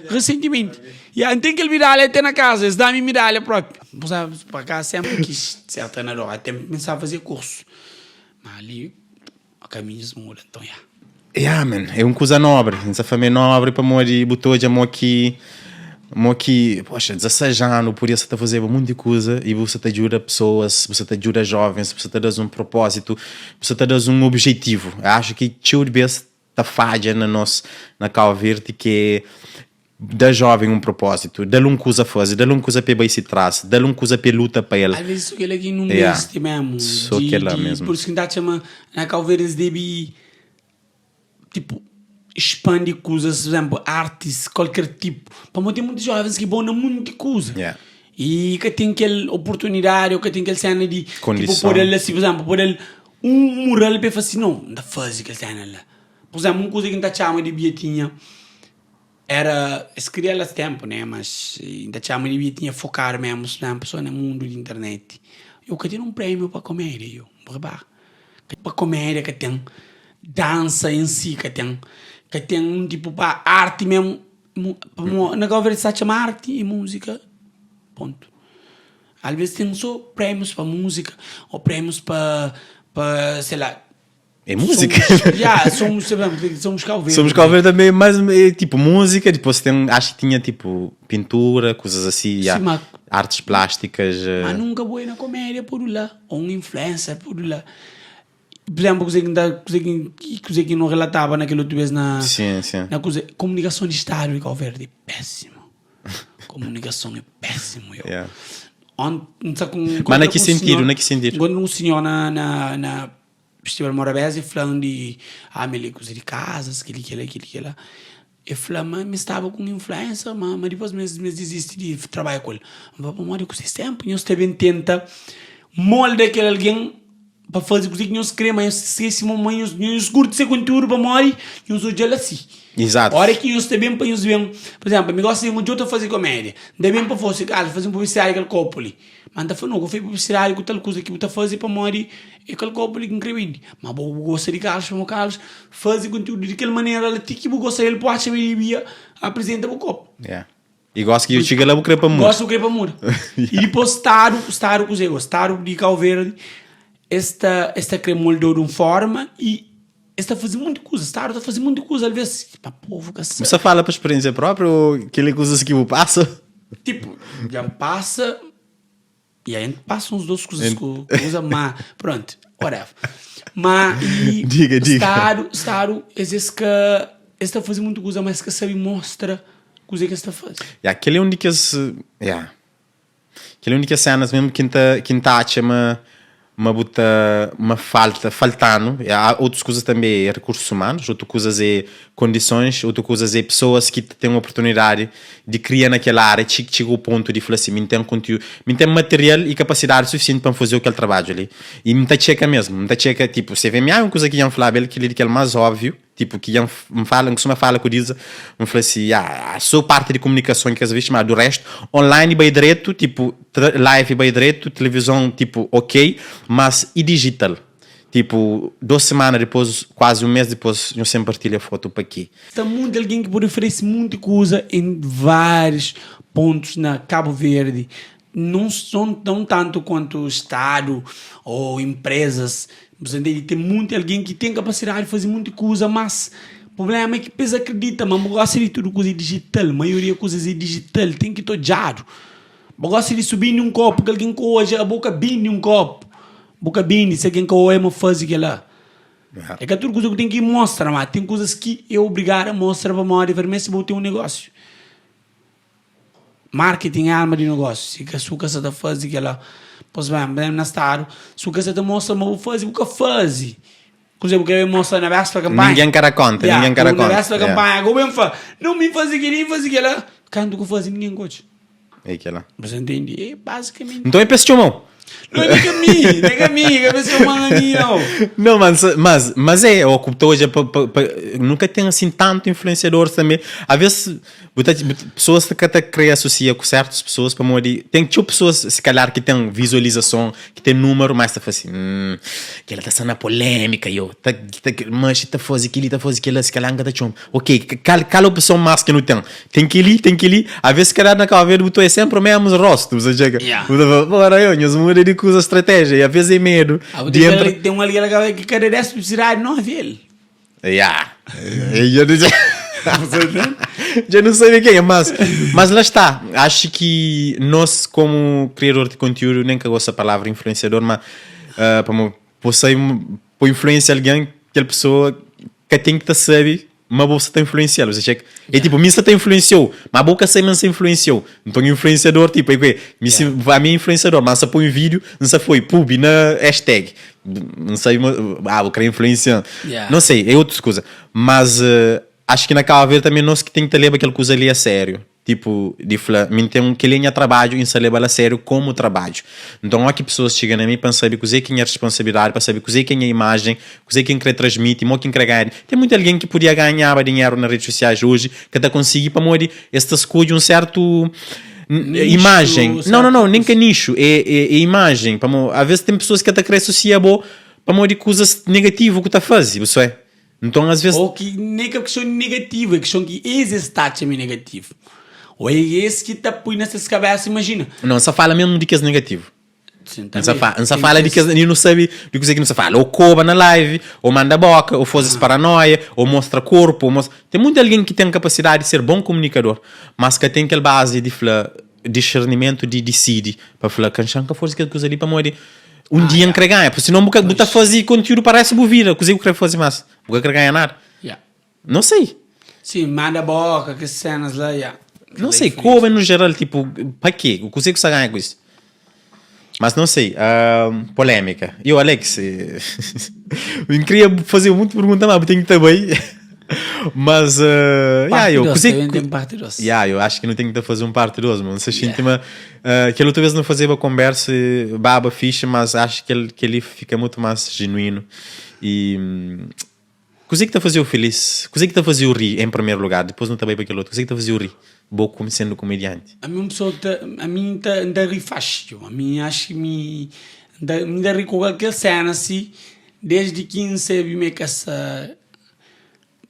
Speaker 2: resentimenti. Ya, N ten kel midalha te na kaza, es da-mi midalha propi. Pur izénplu, pa akazu sénpri N kis ser trenador, até N pensaba faze kursu, má li. Kaminhus muda nton ya.
Speaker 1: Ya man, é un kuza nobre, N sa fla ma é nobre pamodi bu ta odja mo ki mo ki poxa, 16 anu podia sa ta fazeba munti kuza i bu sa ta djuda pesoas, bu sa ta djuda jovens, bu sa ta da-s un propózitu, bu sa ta da-s un objetivu. Axu ki txeu di bes ta fadja na nos na Kau Verdi ki é Da jóven un propózitu, da-l un kuza faze, da-l un kuza pa e bai si tras, da-l un kuza pa e luta pa el.
Speaker 2: Alvês so kel-la ki nu meste mésmu.
Speaker 1: So kel-la mésmu.
Speaker 2: Pur isu ki N ta atxa ma na Kau Verdi es debe tipo expandi kuzas, pur izénplu artis, kualker tipu. Pamodi ten monti jóvens ki bon na monti kuza i ka ten kel oportunidadi ô ka ten kel séna di tipo pode-l asi, pur izénplu, pode-l un mural pa e fla si, nau, N ta faze kel séna la. Pur izénplu, un kuza ki N ta txama di bia tinha. Era, es kria la tempu né, mas N ta txama di bia tinha fokadu mesmu sempri so na mundu di internet. Yo ka ten un prémiu pa komédia yo, bu repara? Pa komédia ka ten, dansa en si ka ten, ka ten un tipu pa arti mesmu, pamo na Kau Verdi sa txama arti e múzika, pontu. Alves ten so prémius pa múzika o prémius pa, pa sei la.
Speaker 1: É música.
Speaker 2: Somos, yeah, somos, sabemos, somos Cabo Verde.
Speaker 1: Somos Cabo Verde também, mas é tipo música, depois tem, acho que tinha tipo pintura, coisas assim, yeah,
Speaker 2: Sim, mas-
Speaker 1: artes plásticas. eh,
Speaker 2: Mas nunca vou ir na comédia por lá, ou um influencer por lá. Por exemplo, coisa que, tá- coisa que, coisa que não relatava naquele outro vez na,
Speaker 1: Sim, sim.
Speaker 2: na coisa. Comunicação de Estado de Cabo Verde é péssimo. Comunicação é péssimo, eu.
Speaker 1: Yeah.
Speaker 2: Ont, não sei com,
Speaker 1: Mas na que
Speaker 2: com um
Speaker 1: sentido,
Speaker 2: senhor-
Speaker 1: na que sentido?
Speaker 2: Quando um senhor na, na, na Festival Morabeza falando de ah, me coisa de casas, aquele, aquele, aquele, aquele. Eu falei, mas me estava com influência, mas, mas depois me, me desisti de trabalhar com ele. Mas para morrer com esse tempo, nós também tenta molda aquele alguém para fazer coisa que nós queremos, mas esquece mamãe, nós, nós curte esse conteúdo para morrer, nós hoje ela assim.
Speaker 1: Exato.
Speaker 2: Hora que nós também para nós bem, por exemplo, me gosta de um outro fazer comédia, também para você, cara, fazer um publicidade aquele copo ali. Mas tá falando, eu fiz publicidade com tal coisa que você fazer para morrer, é aquele copo ali que incrível. Mas eu gosto de Carlos, chamo Carlos, fazer conteúdo de aquela maneira, ela tem que gosta ele pode chamar ele apresenta o copo.
Speaker 1: Yeah. E gosto que eu chego lá, vou querer para muito.
Speaker 2: Gosto do crepa muro. E depois estado, estado com o estado de Cabo Verde, esta esta creme moldou de uma forma e esta fazer muita coisa, estado está fazer muita coisa, às vezes, pá, povo que
Speaker 1: Você fala para experiência própria ou aquele coisas que eu passo?
Speaker 2: Tipo, já passa e aí passa uns dois coisas que coisa má, pronto, whatever. Mas e
Speaker 1: Diga, diga.
Speaker 2: Estado, estado, existe que está fazer muita coisa, mas que sabe mostra coisa que está fazendo.
Speaker 1: Yeah, aquele é um de que as. Yeah. Aquele é um de que as cenas mesmo que tá que tá acha uma uma buta uma falta faltando. Yeah, há outras coisas também é recursos humanos, outras coisas é condições, outras coisas é pessoas que têm uma oportunidade de criar naquela área, che chega ao ponto de falar assim, me tem conteúdo, me tem material e capacidade suficiente para fazer aquele trabalho ali. E me tá checa mesmo, me tá checa, tipo, você vê, há uma coisa que iam falar, que ele que é mais óbvio, tipo, que iam me fala, costuma falar com diz, me fala assim, ah, a sua parte de comunicação que às vezes, mas do resto, online bem direto, tipo, live bem direto, televisão, tipo, ok, mas e digital? Tipo, duas semanas depois, quase um mês depois, eu sempre partilho a foto para aqui.
Speaker 2: Está muito alguém que pode oferecer muita coisa em vários pontos na Cabo Verde. Não são tão tanto quanto o Estado ou empresas. Você entende? Tem muito alguém que tem capacidade de fazer muita coisa, mas o problema é que depois acredita, mas gosta de tudo coisa digital, a maioria coisas é digital, tem que estar Gosta de subir num copo, que alguém hoje a boca bem num copo. Boca bem, se alguém que hoje é faz aquilo lá. É que tudo coisa que tem que mostrar, mas tem coisas que é obrigado a mostrar para a vermelho se vou ter um negócio. Marketing é arma de negócio. Se que a sua casa está fazendo aquela, pois bem, bem na estado, se a casa está mostra, mas vou fazer, o que faz. Por exemplo, quero mostrar na véspera da campanha.
Speaker 1: Ninguém quer conta, ninguém quer
Speaker 2: Na
Speaker 1: conta.
Speaker 2: véspera da
Speaker 1: Yeah.
Speaker 2: campanha, agora bem fa, não me faz aquilo, faz aquilo. Canto que faz ninguém gosta.
Speaker 1: É aquela.
Speaker 2: Você entende? É basicamente.
Speaker 1: Então é para mão.
Speaker 2: Não é nem caminho, nem caminho, que a pessoa manda a mim, não.
Speaker 1: Não, mas, mas, mas é, o que hoje é pa- pa- pa- nunca tem assim tanto influenciador também. Às vezes, bota- bota- pessoas que até cria associa com certas pessoas para morrer. Tem tipo pessoas, se calhar, que tem visualização, que tem número, mas tá falando assim, hum, que ela tá sendo polêmica, eu, tá, tá, mas tá fazendo aquilo, tá fazendo aquilo, se calhar tá chum. Ok, qual, qual opção mais que não tem? Tem que ir, tem que ir. Às vezes, se calhar, na cabeça, botou é sempre o mesmo rosto, você chega.
Speaker 2: Yeah.
Speaker 1: Bora, eu, nós muda de coisa estratégia, e às vezes é medo.
Speaker 2: Ah,
Speaker 1: de
Speaker 2: tem,
Speaker 1: entra...
Speaker 2: tem um ali que cada 10 publicidade não é ele.
Speaker 1: Yeah. Eu não sei. Já não sei quem é, mas, mas lá está. Acho que nós, como criador de conteúdo, nem que gosto da palavra influenciador, mas uh, para você para influenciar alguém, aquela pessoa que tem que te saber, mas você está influenciando. Ou seja, é tipo, mim te influenciou, mas a boca sem se influenciou. Então, influenciador, tipo, é que me se vai me influenciador, mas se põe um vídeo, não se foi pub na hashtag. Não sei, ah, vou querer influenciar.
Speaker 2: Yeah.
Speaker 1: Não sei, é outra coisa. Mas eh, acho que na Cabo Verde também nós que tem que levar aquela coisa ali a sério. Tipo, de falar, mim tem um que linha trabalho e se leva a sério como trabalho. Então, há que pessoas chegam a mim para saber que quem é a responsabilidade, para saber que quem é a imagem, que quem quer transmitir, mo quem quer ganhar. Tem muita alguém que podia ganhar dinheiro nas redes sociais hoje, que até conseguir para morrer, esta escolha um certo
Speaker 2: Nicho,
Speaker 1: imagem.
Speaker 2: certo
Speaker 1: Não, não, não, nem que é nicho, é, é, é imagem. Para mo- às vezes tem pessoas que até querem associar bo para morrer coisas negativo que está fazendo, isso é. Então, às vezes,
Speaker 2: Ou que nem que é questão negativa, é questão que esse está também negativo. Ou é esse que está põe nessas cabeças, imagina.
Speaker 1: não, só fala mesmo de que é negativo.
Speaker 2: Sim,
Speaker 1: N sa
Speaker 2: tanbê.
Speaker 1: fa, N sa
Speaker 2: Ten
Speaker 1: fala di
Speaker 2: kes.
Speaker 1: kes, nu sabe di kuzê ki nu sa fala. Ou koba na live, ou manda boka, ou faze paranoia, ou mostra korpu, ou mostra... Ten munti algen ki ten kapasidadi di ser bon komunikador, mas ka ten kel bazi di fla, discernimentu di disidi pa fla, ka N ka faze kel kuza li pamodi un
Speaker 2: Ah,
Speaker 1: dia N
Speaker 2: ya.
Speaker 1: kre ganha. Pur sinon bu ka, bu ta
Speaker 2: Pois.
Speaker 1: faze kontiúdu pa restu bu vida. Kuzê ki bu kre faze más? Bu ka kre ganha nada.
Speaker 2: Ya.
Speaker 1: Não sei.
Speaker 2: Sim, manda boka, kes cenas lá, ya.
Speaker 1: Não
Speaker 2: Kel-la é
Speaker 1: sei,
Speaker 2: influência.
Speaker 1: koba no geral, tipo, pa quê? Kuzê ku sa ganha ku isso? Mas não sei, uh, polémica. E o Alex, eu queria fazer muita pergunta, mas tenho que também. Mas, uh, yeah, eu,
Speaker 2: Parte 2,
Speaker 1: kuzê
Speaker 2: também
Speaker 1: ku-
Speaker 2: tem parte 2.
Speaker 1: Yeah, eu acho que não tenho que fazer um parte 2, mano. Você sente
Speaker 2: Yeah.
Speaker 1: uma, uh, que outra vez não fazia uma conversa baba ficha, mas acho que ele, que ele fica muito mais genuíno. E hum, Kuzê ki ta faze-u filís? Kuzê ki ta faze-u ri, en primeru lugar? Dipôs nu ta bai pa kel otu. Kuzê ki ta faze-u ri, bo komu sendu kumedianti?
Speaker 2: Ami un pessoa ki ta, ami N ta, N ta ri faxi, ami acho ki mi, N ta, mi ta ri ku kualker sena si, desdi ki N sabi ma e ka sa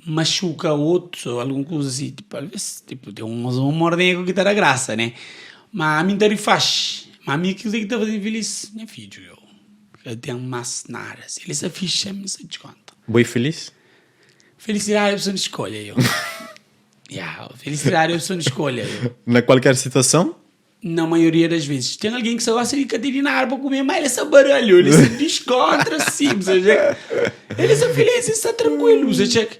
Speaker 2: maxuka otus o algun kuza si, tipo alves, tipo ten uns humor negru ki ta da grasa ne, ma ami N ta ri faxi, ma ami kuzê ki ta faze-m filis? Nha fidju yo. Ka ten más nada. Si el sta fixi, ami N sta diskonta.
Speaker 1: Bo é filis?
Speaker 2: Felisidadi é opson di skolha, yo. Ya, felisidadi é opson di skolha, yo.
Speaker 1: Na kualker situason?
Speaker 2: Na maioria das vezes. Ten algen ki sa gosta di ka ten di nada pa kume, má el sta baralhu, el sta diskontra si, bu sa txeka. El sta filis, el sta trankuilu, bu sa txeka.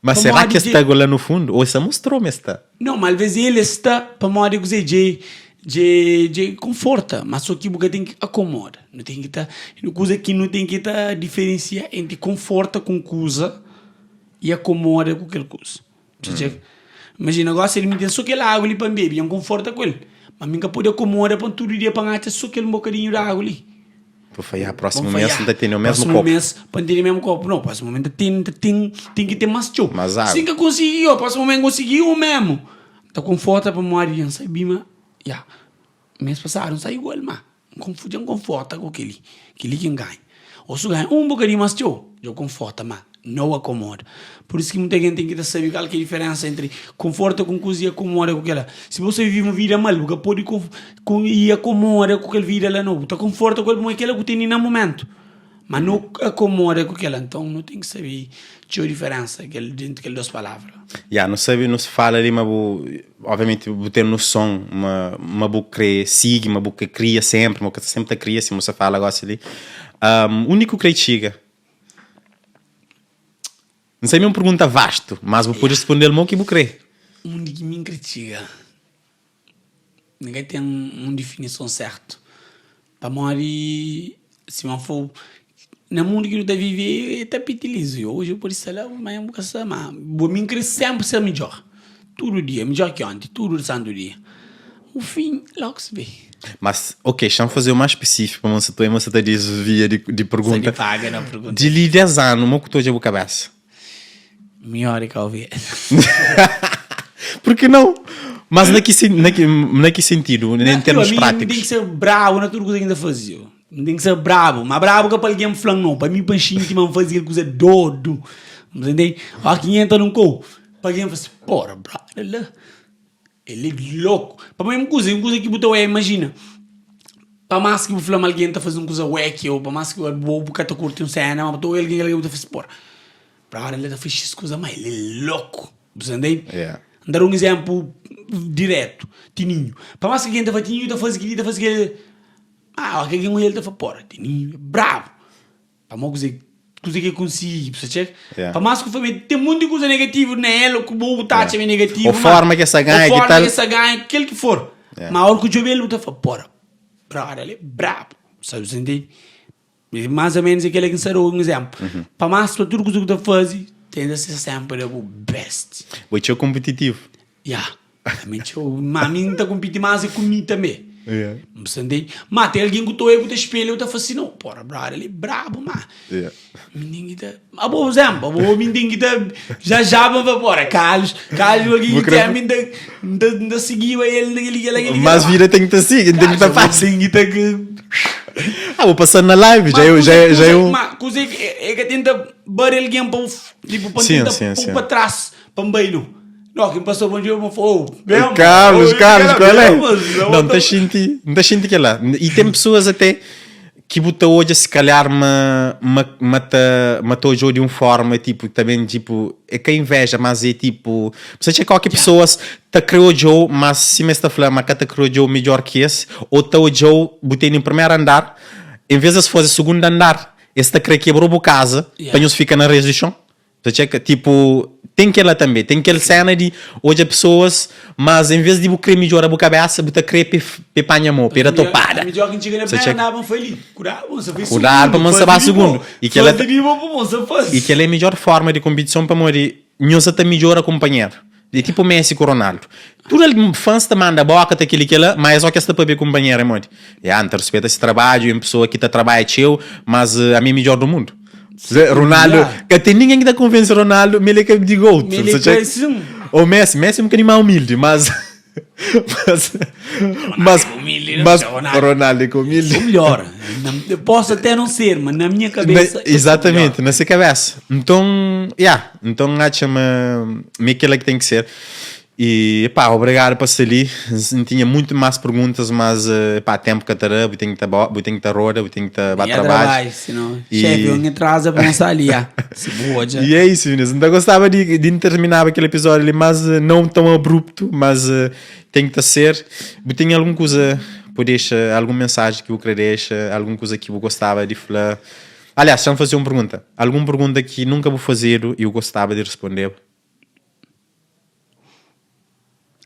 Speaker 1: Má será
Speaker 2: Pamodi
Speaker 1: ki es
Speaker 2: dje.
Speaker 1: sta go la nu fundu? Ô es sa mostrou ma es sta?
Speaker 2: Não, mas alvez ele sta pamodi kuzê dje dje dje konforta, mas só ki bu ka ten ki akomoda. Nu ten ki ta kuza ki nu ten ki ta diferensia entri konforta ku un kuza i akomoda ku kel kuza. Bu sa Imajina gosi el mi ten só kel agu li pa N bebe, dja N konforta ku el, ma mi N ka pode akomoda pa tudu dia pa N atxa só kel bokadinhu di agu li.
Speaker 1: Vou falhar, próximo mês N ta tene o mesmo
Speaker 2: Próximo
Speaker 1: kopu.
Speaker 2: mês pa N tene mesmo kopu. Não, próximo mês N ta ten, ta ten, ten ki ten más txeu.
Speaker 1: Más agu.
Speaker 2: Si N ka konsigi, ó, próximo mês N konsigi un mesmo. N ta konforta pamodi dja N sabi ma, ya, mês pasadu N sai igual, ma N konf, dja N konforta ku kel-li. Kel-li ki N ganha. Ô si N ganha un bokadinhu más txeu, dja konforta, ma Nau akomoda. Pur isu ki muita gen ten ki ta sabe kal ki é diferensa entri konforta ku un kuza i akomoda ku kela. Si bo sta vive un vida mal, bu ka pode i akomoda ku kel vida la nau. Bu ta konforta ku el pamodi kela ku tene na mumentu, ma no akomoda ku kela. Nton nu ten ki sabe txeu diferensa kel entri kel dos palavra.
Speaker 1: Ya, nu sabe, nu fala li ma bu, obviamenti bu ten noson ma ma bu kre sigi, ma bu ka kria senpri, ma bu ka sta senpri ta kria, sima bu sta fala gosi li. Undi ki bu kre txiga? N sabe ma é un pergunta vastu, mas bu pode responde-l mo ki bu kre.
Speaker 2: Undi ki mi N kre txiga? N ka ten un difinison sertu, pamodi sima N fla-u, na mundu ki nu ta vive é tapeti lizu, oji bu pode sta la, manhan bu ka sta, ma mi N kre senpri ser midjor, tudu dia, midjor ki onti, tudu santu dia. O fim logo se vê.
Speaker 1: Mas, ok, xa-m faze-u más spesífiku, pamodi sa ta sa ta desvia di, di
Speaker 2: Sa
Speaker 1: pergunta.
Speaker 2: divaga na pergunta.
Speaker 1: Di li 10 anu, mo ku ta odja bu kabesa?
Speaker 2: Mior di ka obi.
Speaker 1: Por que não? Mas na ki, sen- na ki, na ki sentidu, em
Speaker 2: Yo,
Speaker 1: termos
Speaker 2: ami N ten ki
Speaker 1: práticos?
Speaker 2: ser brabu na tudu kuza ki N ta faze. Yo. N ten ki ser brabu. Ma brabu ka pa algen fla-m nau, pa mi pa N xinti ma N faze kel kuza dodu. Bu ta ntende? Óras ki N entra nun kau, pa algen fla si, Pora, brada la. El é loku. Pa mesmu kuza, un kuza ki bu ta oia, imajina, pa más ki bu fla ma algen ta faze un kuza weki ô pa más ki bo bu ka ta kurti un séna, ma bu ta oia algen kel bu ta fla si, pora, brother el ta faze xis kuza má el é loku. Bu sta ntende? N ta da un izénplu dirétu, Tininhu. Pa más ki algen ta fla Tininhu ta faze kel-li, ta faze kel-li, má óras ki algen oia el ta fla, pora, Tininhu é brabu. Pamodi kuze kuze ki el konsigi, bu sta txeka?
Speaker 1: Yeah.
Speaker 2: Pa más ku fla ma ten monti kuza negativu na el, ku bo bu ta atxa ma é negativu,
Speaker 1: Ou
Speaker 2: ma
Speaker 1: forma ki el sta ganha,
Speaker 2: ou
Speaker 1: ki
Speaker 2: forma
Speaker 1: tal.
Speaker 2: ki el sta ganha, kel ki for.
Speaker 1: Yeah.
Speaker 2: Ma ora ku djobe el bu ta fla, pora, brother, el é brabu. Sabe, bu ntende? E más ou ménus é kel-la ki N sta da-u un izénplu. Pa más pa tudu kuza ki bu ta faze, tenta ser sénpri da bu best.
Speaker 1: Bo é txeu konpititivu.
Speaker 2: Ya, ami txeu, ma ami N ta konpiti más é ku mi tanbe.
Speaker 1: Yeah.
Speaker 2: Bu sta ntende? Ma ten algen ku ta oia ku ta spelha ku ta fla si, no, pora brother el é brabu ma.
Speaker 1: Yeah.
Speaker 2: Mi ten ki ta, abo por exemplo, abo mi ten ki ta já já pa fla pora Carlos, Carlos algen
Speaker 1: Bu
Speaker 2: ki
Speaker 1: kre
Speaker 2: ten mi ta ta ta sigiba el na kel-li kel-la kel-li
Speaker 1: Mas
Speaker 2: kel-la.
Speaker 1: vida ten ki ta sigi, ten ki ta
Speaker 2: Carlos,
Speaker 1: pasa.
Speaker 2: ten ki ta ki
Speaker 1: Ah, bu pasa na live,
Speaker 2: Ma
Speaker 1: já é,
Speaker 2: kuze
Speaker 1: já é, já
Speaker 2: kuze
Speaker 1: é um.
Speaker 2: ma kuze ki é ka tenta bari algen pa bu tipo pa
Speaker 1: Sim,
Speaker 2: tenta
Speaker 1: sim,
Speaker 2: pô
Speaker 1: sim.
Speaker 2: pa trás pa N bai no. No, ki N pasa bom dia, N fla, oh, bem,
Speaker 1: Carlos,
Speaker 2: oh,
Speaker 1: Carlos,
Speaker 2: kela
Speaker 1: qual é?
Speaker 2: bem, mas
Speaker 1: Não, não tá xinti, não tá xinti kela. E tem pessoas até que bu ta odja se calhar ma ma ma ta ma ta odjou de um forma tipo também tipo é ka inveja, mas é tipo, você tinha qualquer pessoas ta kre odjou, mas sima es ta fla ma ka ta kre odjou midjor ki es, ou ta odjou bu tene primeiro andar, em vez de es faze segundo andar, es ta kre kebrou bu casa pa nhos fika na res di chon. Ta txeka, tipo, ten kela tanbe, ten kel sena di odja pesoas, mas en ves di bu kre midjora bu kabesa, bu ta kre pe pe panha mo, pe da topada.
Speaker 2: Midjor ki N txiga na
Speaker 1: Sa
Speaker 2: primeru
Speaker 1: txeka.
Speaker 2: andar pa N fla li, kudadu pa N sa fai
Speaker 1: Kudadu pa
Speaker 2: sugundu,
Speaker 1: N sa ba
Speaker 2: faze di bo,
Speaker 1: sugundu. I kela
Speaker 2: faze di bo pa N sa faze.
Speaker 1: I kela é midjor forma di konpitison pamodi nhos sa ta midjora kunpanheru. É tipo Messi ku Ronaldo. Tudu algen, fans ta manda boka ta kel-li kel-la, ma é só kes ta pâpia ku kunpanheru é modi. Ya, N ta ruspeta se trabadju, é un pesoa ki ta trabadja txeu, mas ami é midjor du mundu. Ronaldo, ka ten ningen ki ta konvense Ronaldo ma el é ka di GOAT.
Speaker 2: Ma el é ka, sim.
Speaker 1: Ou Messi, Messi é un bokadinhu más umildi, mas mas mas mas Ronaldo é ka umildi.
Speaker 2: Ou melhor, eu posso até não ser, mas na minha cabeça.
Speaker 1: Na, exatamente, na se cabeça. Então, yeah, então atxa ma ma é kela ki tem ki ser. E epá, obrigado pa sta li. N tinha muito mais perguntas, mas epá, tempo ka ta da, bu tem ki ta bu tem ki ta roda, bu tem ki ta ba
Speaker 2: Nha
Speaker 1: trabalho.
Speaker 2: trabalho, senão
Speaker 1: E-
Speaker 2: chefe, eu atrasa para almoçar ali, ah. Se boa já.
Speaker 1: E é isso, Vinícius. N ta gostaba di, di N terminaba kel episódio li, mas eh, não tão abrupto, mas eh, tem ki ta ser. Bu tem algum kuza pa dexa, algum mensagem ki bu kre dexa, algum kuza ki bu gostaba di fla? Aliás, xa-m faze un pergunta. Algum pergunta ki nunka bu fazedu e bu gostaba di respondeba?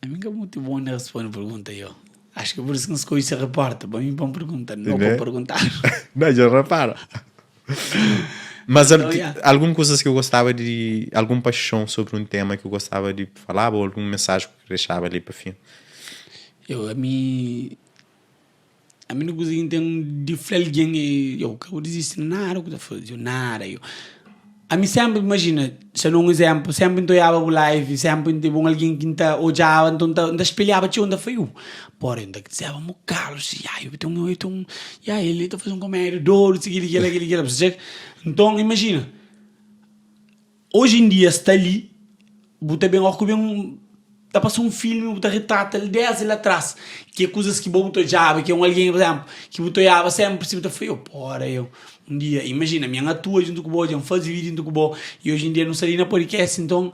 Speaker 2: Ami ka mutu bon na responde pergunta yo. Acho que por isso que N skodje ser repórter, pa mi pa N pergunta, no pa N perguntadu.
Speaker 1: Não, dja repara. Mas então, yeah. algum coisas que eu gostava de. Algum paixão sobre um tema que eu gostava de falar ou algum mensagem que eu deixava ali para fim?
Speaker 2: Eu, a mim. A mi kuza ki N ten di fla algen é, yo, ka bu dizisti nada ku ta faze, yo, nada, yo. Ami sénpri, imajina, sa da un izénplu, sénpri N ta odjaba bu live, sénpri N tenba un algen ki N ta odjaba, nton N ta, N ta spelhaba txeu, N ta fla, yo, pora, N ta dizeba ma Carlos, ya, yo ten un, yo ten un, ya, el ta faze un komédia dodu, si kili, kila, kili, kila, nton, imajina. Hoje em dia sta li bu ta ben ó ku ben ta pasa un filme bu ta retrata el desdi la tras ki é kuzas ki bo bu ta odjaba ki é un algen por exemplo ki bu ta odjaba sempre si bu ta fla yo pora yo un dia imajina mi N atua djuntu ku bo dja N faze video djuntu ku bo y hoje em dia nu sta li na podcast nton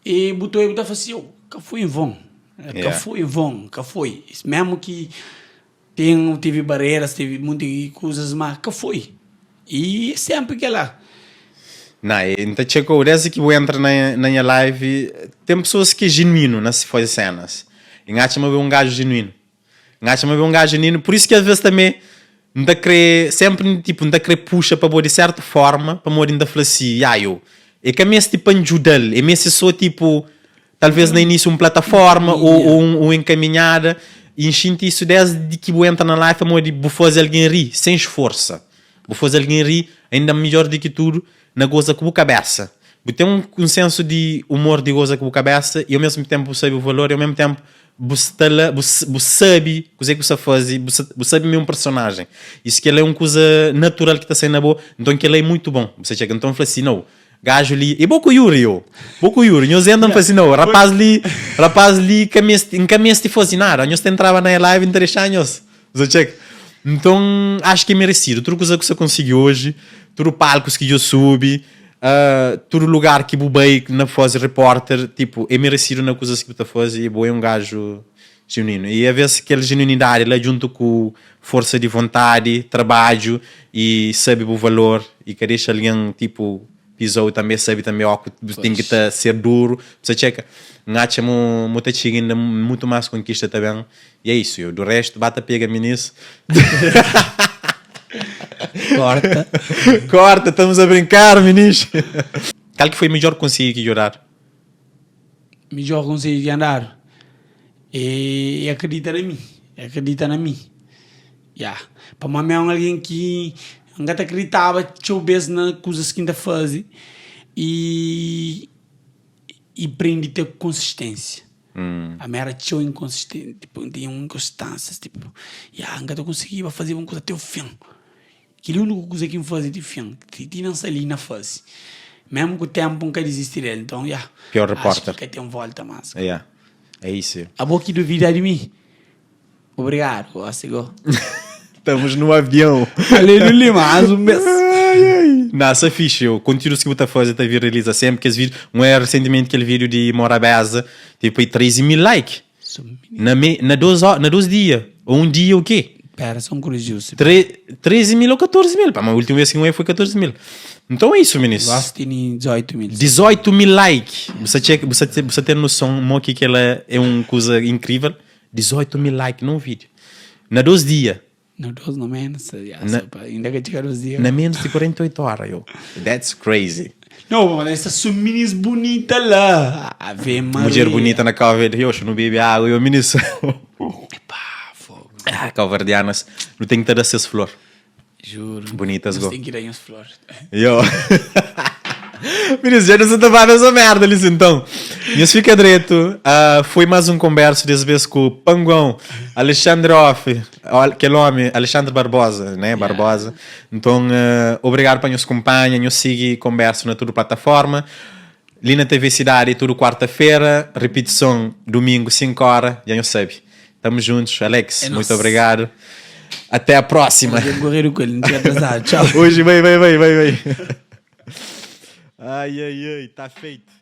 Speaker 2: e bu ta odja bu ta fla si yo ka foi em von ka foi em von ka foi mesmo ki Ten, teve barreras, teve monti kuzas, ma ka foi. E sempre kela.
Speaker 1: Na, e N ta txeka-u, desdi ki bu entra na, na nha live, ten pessoas ki é genuínu na se faze cenas. E N atxa ma bu é un gaju genuínu. N atxa ma bu é un gaju genuínu, por isso ki às vezes tanbe N ta kre, sempre tipo, N ta kre puxa pa bo di certu forma, pamodi N ta fla si, ya, yo, e ka meste pa N djuda-l, e meste so tipo, Talvez na início un plataforma ou, ou un, un encaminhada e N xinti isso desde ki bu entra na live pamodi bu faze alguém ri sem esforça. Bu faze alguém ri ainda midjor di ki tudo na goza ku bu cabeça. Bu tem un, un senso di humor di goza ku bu cabeça e ao mesmo tempo bu sabe bu valor e ao mesmo tempo bu sta la bu, bu sabe kuze ki bu sta faze, bu, bu sabe ma é un personagem. Isso kela é un kuza natural ki ta sai na bo, nton kela é muito bom. Bu sa txeka, nton N fla si, nau. Gajo li, e bo ku Yuri yo? Bo ku Yuri, nhos entra nfla si nau, rapaz li, rapaz li ka mesti, nka mesti fazi nada, nhos ta entraba na live nta dexa nhos. Nsa txeka. Nton, acho ki é merecido. Tudu kuza ku sa konsigi hoje, tudu palcos ki djo subi, uh, tudu lugar ki bu bai na fazi repórter, tipo, é merecido na kuzas ki bu ta fazi e bo é um gajo genuíno. E a vez kel genuinidade la djuntu ku forsa di vontadi, trabadju e sabe bu valor e ka dexa algen tipo pizau tambe sabe tambe ó ku bu ten ki ta ser duru bu sa txeka N atxa mo mo ta txiga inda mutu mas konkista ta ben e é isso yo do resto ba ta pega minis
Speaker 2: Corta.
Speaker 1: Corta, estamos a brincar minis Kal ki foi midjor konsedju ki djo dadu?
Speaker 2: Midjor konsedju ki N dadu é akredita na mi, akredita na mi, ya. Pamodi mi é un algen ki N ka ta akreditaba txeu bês na kuzas ki N ta faze i i prende ter konsistênsia. Ami éra txeu inkonsistenti, tipo N tinha un inkonstánsia, tipo, ya, N ka ta konsigiba fazeba un kuza até o fin. Kel úniku kuza ki N faze ti fin, ti N sta li na faze. Mesmu ku tempu N ka dizisti del. Nton, ya.
Speaker 1: Pior repórter.
Speaker 2: Acho ki ka ten volta más.
Speaker 1: Ya. É isso.
Speaker 2: Abo ki duvida di mi? Obrigado, gosi go.
Speaker 1: Estamos no avião.
Speaker 2: Alê Lima, mais um bes.
Speaker 1: Ai, ai. Não, essa fixe. O conteúdo que você fazer tá viraliza sempre. Que esse vídeo, um é recentemente aquele vídeo de Morabeza, tipo aí 13 mil likes. Na, me, na, dois, na dois dias. Ou um dia o quê?
Speaker 2: Pera, só um curioso.
Speaker 1: 13 mil ou 14 mil. Pá, mas a última vez que um foi 14 mil. Então é isso, meninos.
Speaker 2: Gosto de 18 mil.
Speaker 1: 18 mil likes. Você, checa, você, você tem noção mo que ela é uma coisa incrível. 18 mil likes num vídeo. Na dois dias.
Speaker 2: Na dois, no menos. Yeah, na, pa, ainda que chegar dois dias.
Speaker 1: Na menos de 48 horas, eu. That's crazy.
Speaker 2: Não, mas essa suminis bonita lá. Ave Maria.
Speaker 1: Mulher bonita na Cabo Verde. Eu não bebe água, eu menino.
Speaker 2: Epá, fogo.
Speaker 1: Ah, Cabo-verdianas, não tem que ter essas flores.
Speaker 2: Juro.
Speaker 1: Bonitas,
Speaker 2: Nós
Speaker 1: go.
Speaker 2: tem que dar umas flores.
Speaker 1: Yo. Meninos, já não se tá essa merda ali, então. Mas fica direito. Uh, foi mais um converso, dessa vez com o Panguão, Alexandre Off, aquele homem, Alexandre Barbosa, né? Yeah. Barbosa. Então, uh, obrigado para nos acompanhar, nos seguir converso na toda plataforma. Lina TV Cidade, tudo quarta-feira, repetição domingo, 5 horas, já não sabe. Tamo juntos, Alex, é muito obrigado. Até a próxima.
Speaker 2: Correr com ele, não tinha atrasado. Tchau.
Speaker 1: Hoje, vem, vem, vem, vem, vem. Ai, ai, ai, tá feito.